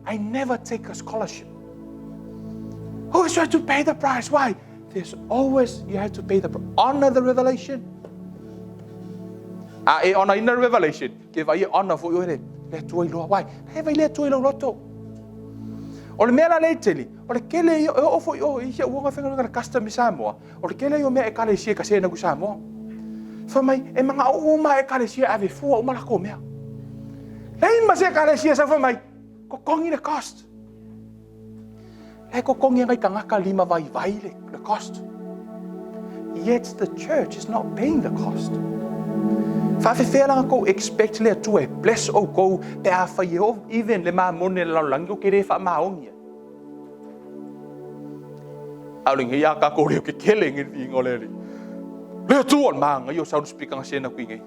S1: I never take a scholarship. Always try to pay the price. Why? There's always, you have to pay the price. Honor the revelation. A e honor ina revelation, ke vai e honor foi oe le le Atua iloa. Why? E vai le Atua i lou loto. O le mea la lea i tele, o le kele ia, e oo foi o i si au uoga faigaluega le custom i Samoa, o le kele ia o mea ekalesia ka sena ku Samoa. Fai mai, e mangao uma ekalesia e ave fua uma lako mea. Leai ma se ekalesia sau fai mai, totogi le cost. La e totogi e nai tagata lima vaivai le, le cost. Yet the church is not paying the cost. Faafefea la na tou expect le Atua e bless outou pe afai e oo even le mamone a le lalolagi tou te le faamaoni ai. A o lenei a tatou leo kekele nei le viiga o le Alii. Le Atua o le manaia o sound speaker na send atu i nei.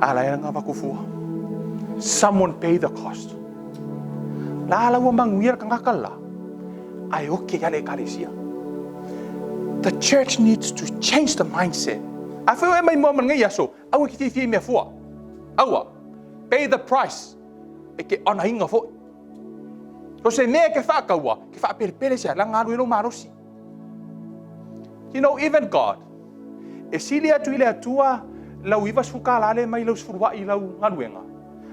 S1: A la e na avatu fua. Someone pay the cost. La la ua manuia le tagata la, ae oke ia le ekalesia. The church needs to change the mindset. Afai o e mai moa ma lenei aso, aua e te fiafia i mea fua. Aua. Pay the price. E ke onaina foi. So se mea e ke whaakaua, ke whaapelepele se ala ngalu e lou malosi. You know, even God, e sili atu i le Atua lau 90 kālā lea mai lau sefuluai i lau galuega,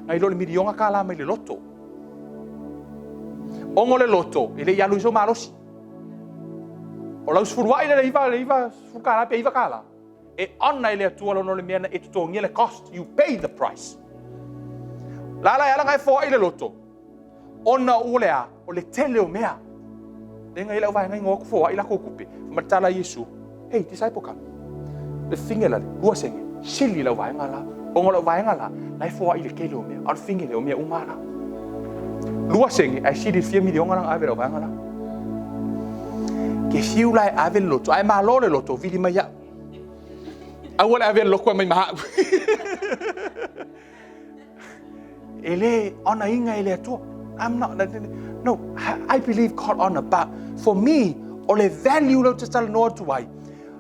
S1: nai lo le miliona kālā mai le loto. Ona o le loto, e le i alu i sou malosi. O lau sefuluai lea le iva, le 90 kālā pe 9 kālā, e honour e le Atua lona o le mea na e totogia le cost, you pay the price. La la e ala na e foai le loto, Ona ua le a, o le tele o mea. Lea na i ai lau vaega ina o atu foai latou tupe, fai mai le tala a Iesu, Hey, disciple come. Le finger la le, 2 sene, sili lau vaega la. Ona o lau vaega la, la e foai i le tele o mea. A o le finger le, o mea uma la. 2 sene, ae sili le fia miliona la na ave lau vaega la. Ke fiu la e ave le loto, ae malo le loto, vili mai au. Aua le ave le loto e mai ma au. E le honour-ina e le Atua. I'm not, no, I believe God honor, but for me, o le value lea ou te talanoa atu ai,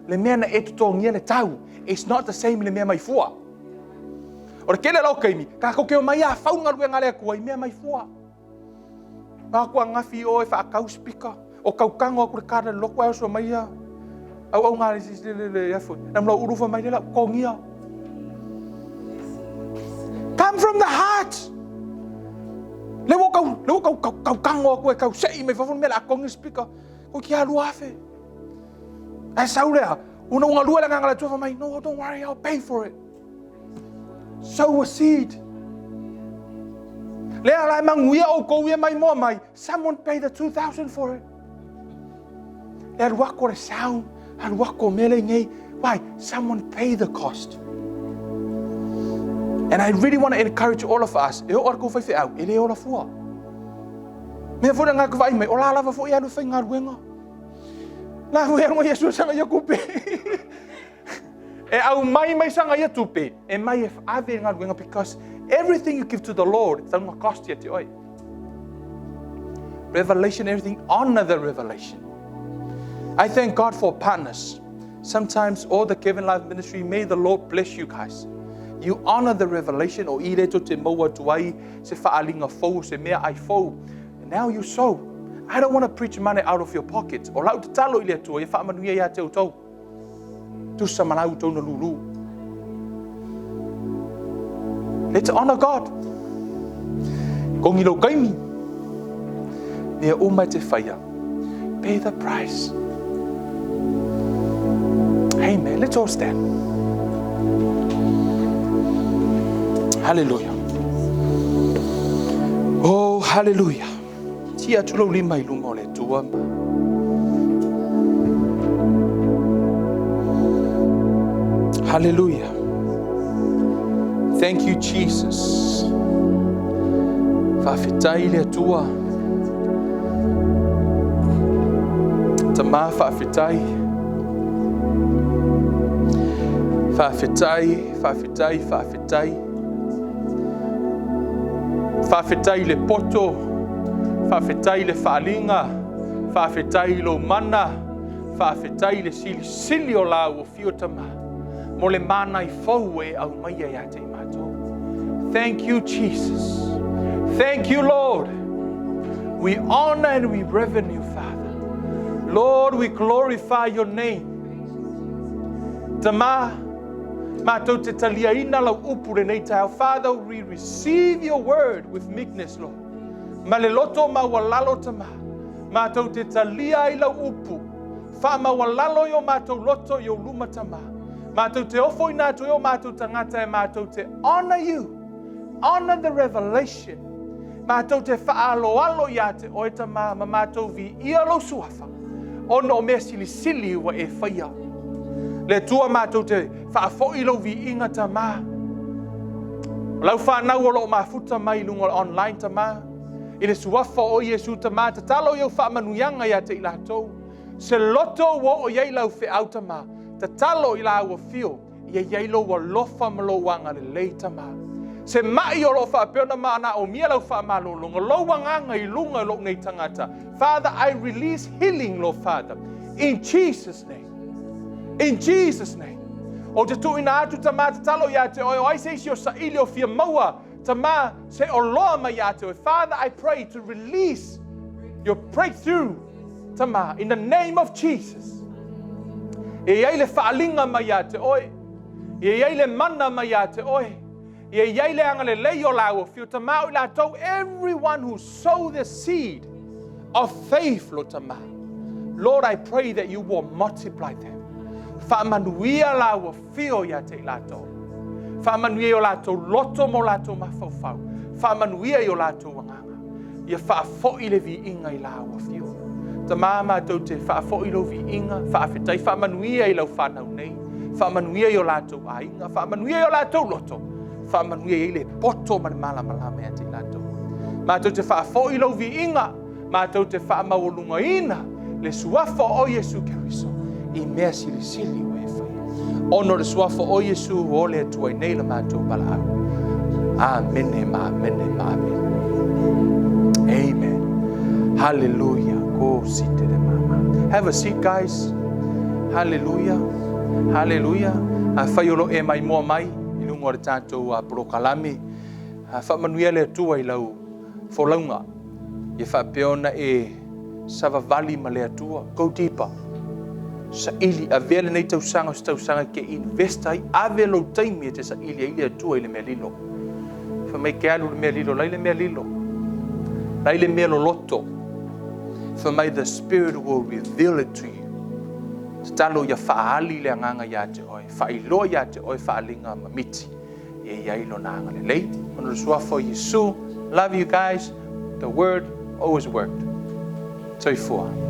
S1: le mea na e totogia le tau, it's not the same le mea mai fua. O le tele la o taimi, tatou te omai a fau galuega a le Atua i mea mai fua. Atu ananafi i o e faatau speaker, o tau tago atu le card a le lotu ae oso mai ia auauna le le le le foi. Na mlau ulu fai mai le lau totogia. Come from the heart. Le ua tau, le ua tau, tau, tau tago atu e tau sei mai fafo le mea le a totogi speaker. Ko ki a 2000. Ae sau lea, una ua galue le agaga o le Atua fai mai, no, don't worry, I'll pay for it. Sow a seed. Lea la e manuia outou ia mai moa mai, someone pay the 2000 for it. Le alu atu o le sound, alu atu o mea lea nei. Why? Someone pay the cost. And I really want to encourage all of us, e oo a le tou faifeau, e le ola fua. Mea foi le ngā vaai mai, o la lava foi e alu e faigaluega. La foi alu mai Iesu e saga ia tupe. E aumai mai saga ia tupe, e mai e ave i galuega because everything you give to the Lord, e tatau ona cost ia te oe. Revelation, everything, honor the revelation. I thank God for partners. Sometimes all the Kevin Life Ministry, may the Lord bless you guys. You honor the revelation o i le tou te maua atu ai se faaaliga fou, se mea ai fou. And now you sow. I don't want to preach money out of your pocket. O lau tatalo i le Atua, ia faamanuia ia te outou. Tusa ma la outou na lūlū. Let's honor God. Kongi lou kaimi. Mea uma e te whaia. Pay the price. Amen. Let's all stand. Hallelujah. Oh, hallelujah. Tia atu lou lima i luma o le Atua. Hallelujah. Thank you, Jesus. Faafetai le Atua. Tama faafetai. Faafetai, faafetai, faafetai. Faafetai i le poto, faafetai i le faaaliga, faafetai i lou mana, Faafetai i le silisili o Lau Afio Tama mo le mana i fou ua e aumaia ia te i matou. Thank you, Jesus. Thank you, Lord. We honor and we reverence you, Father. Lord, we glorify your name. Tama, matou te taliaina lau upu lenei taeao. Father, we receive your word with meekness, Lord. Ma le loto maualalo, Tama, matou te talia ai lau upu. Faamaualalo i o matou loto i ou luma, Tama. Matou te ofoina atu ai o matou tagata e matou te honor you. Honor the revelation. Matou te faaaloalo ia te oe, Tama, ma matou viia lou suafa, ona o mea silisili ua e faia. Le Atua, matou te faafoi lou viiga, Tama. O lau fanau o loo mafuta mai i luga o le online, Tama. I le suafa o Iesu, Tama, tatalo i au faamanuiaga ia te i latou. Se loto ua oo i ai lau feau, Tama, tatalo i lau afio, ia i ai lou alofa ma lou agalelei, Tama. Se mai o loo faapea ona manaomia lau faamalologa, lou agaga i luga i lou nei tagata. Father, I release healing, Lord Father. In Jesus' name. In Jesus' name. Ou te tuuina atu, Tama, tatalo ia te oe, o ai se isi o saili o fia maua, Tama, se oloa mai ia te oe. Father, I pray to release your breakthrough, Tama, in the name of Jesus. E i ai le faaliga mai ia te oe. E i ai le mana mai ia te oe. E i ai le agalelei o lau afio. Tama, o i latou, everyone who sow the seed of faith, Lord Tama. Lord, I pray that you will multiply them. Faamanuia lau afio ia te i latou. Faamanuia i o latou loto ma o latou mafaufau. Faamanuia i o latou agaga. Ia faafoi le viiga i lau afio. Tama, matou te faafoi lou viiga, faafetai, faamanuia i lau fanau nei. Faamanuia i o latou aiga, faamanuia i o latou loto. Faamanuia i ai le poto ma le malamalama ia te i latou. Matou te faafoi lou viiga, matou te faamaualugaina le suafa o Iesu Keriso i mea silisili ua e faia. Ona o le suafa o Iesu o le Atua i nei la matou valaau. Amene ma amene ma amene. Amen. Hallelujah. Go sit there, mama. Have a seat, guys. Hallelujah. Hallelujah. Afai o lo e mai mua mai i luga o le tatou polokalame. Faamanuia le Atua i lau folauga. Ia faapea ona e savavali ma le Atua. Go deeper. Saili, avea lenei tausaga o se tausaga ke invest ai, ave lou taimi e te saili ai le Atua i le mea lilo. Fai mai ke alu le mea lilo, lai le mea lilo. Lai le mea loloto. Fai mai the Spirit will reveal it to you. Tatalo ia faaali le agaga ia te oe, faailoa ia te oe faaliga ma miti. Ia i ai lona agalelei. Ona le suafa o Iesu. Love you guys. The word always worked. Soifua.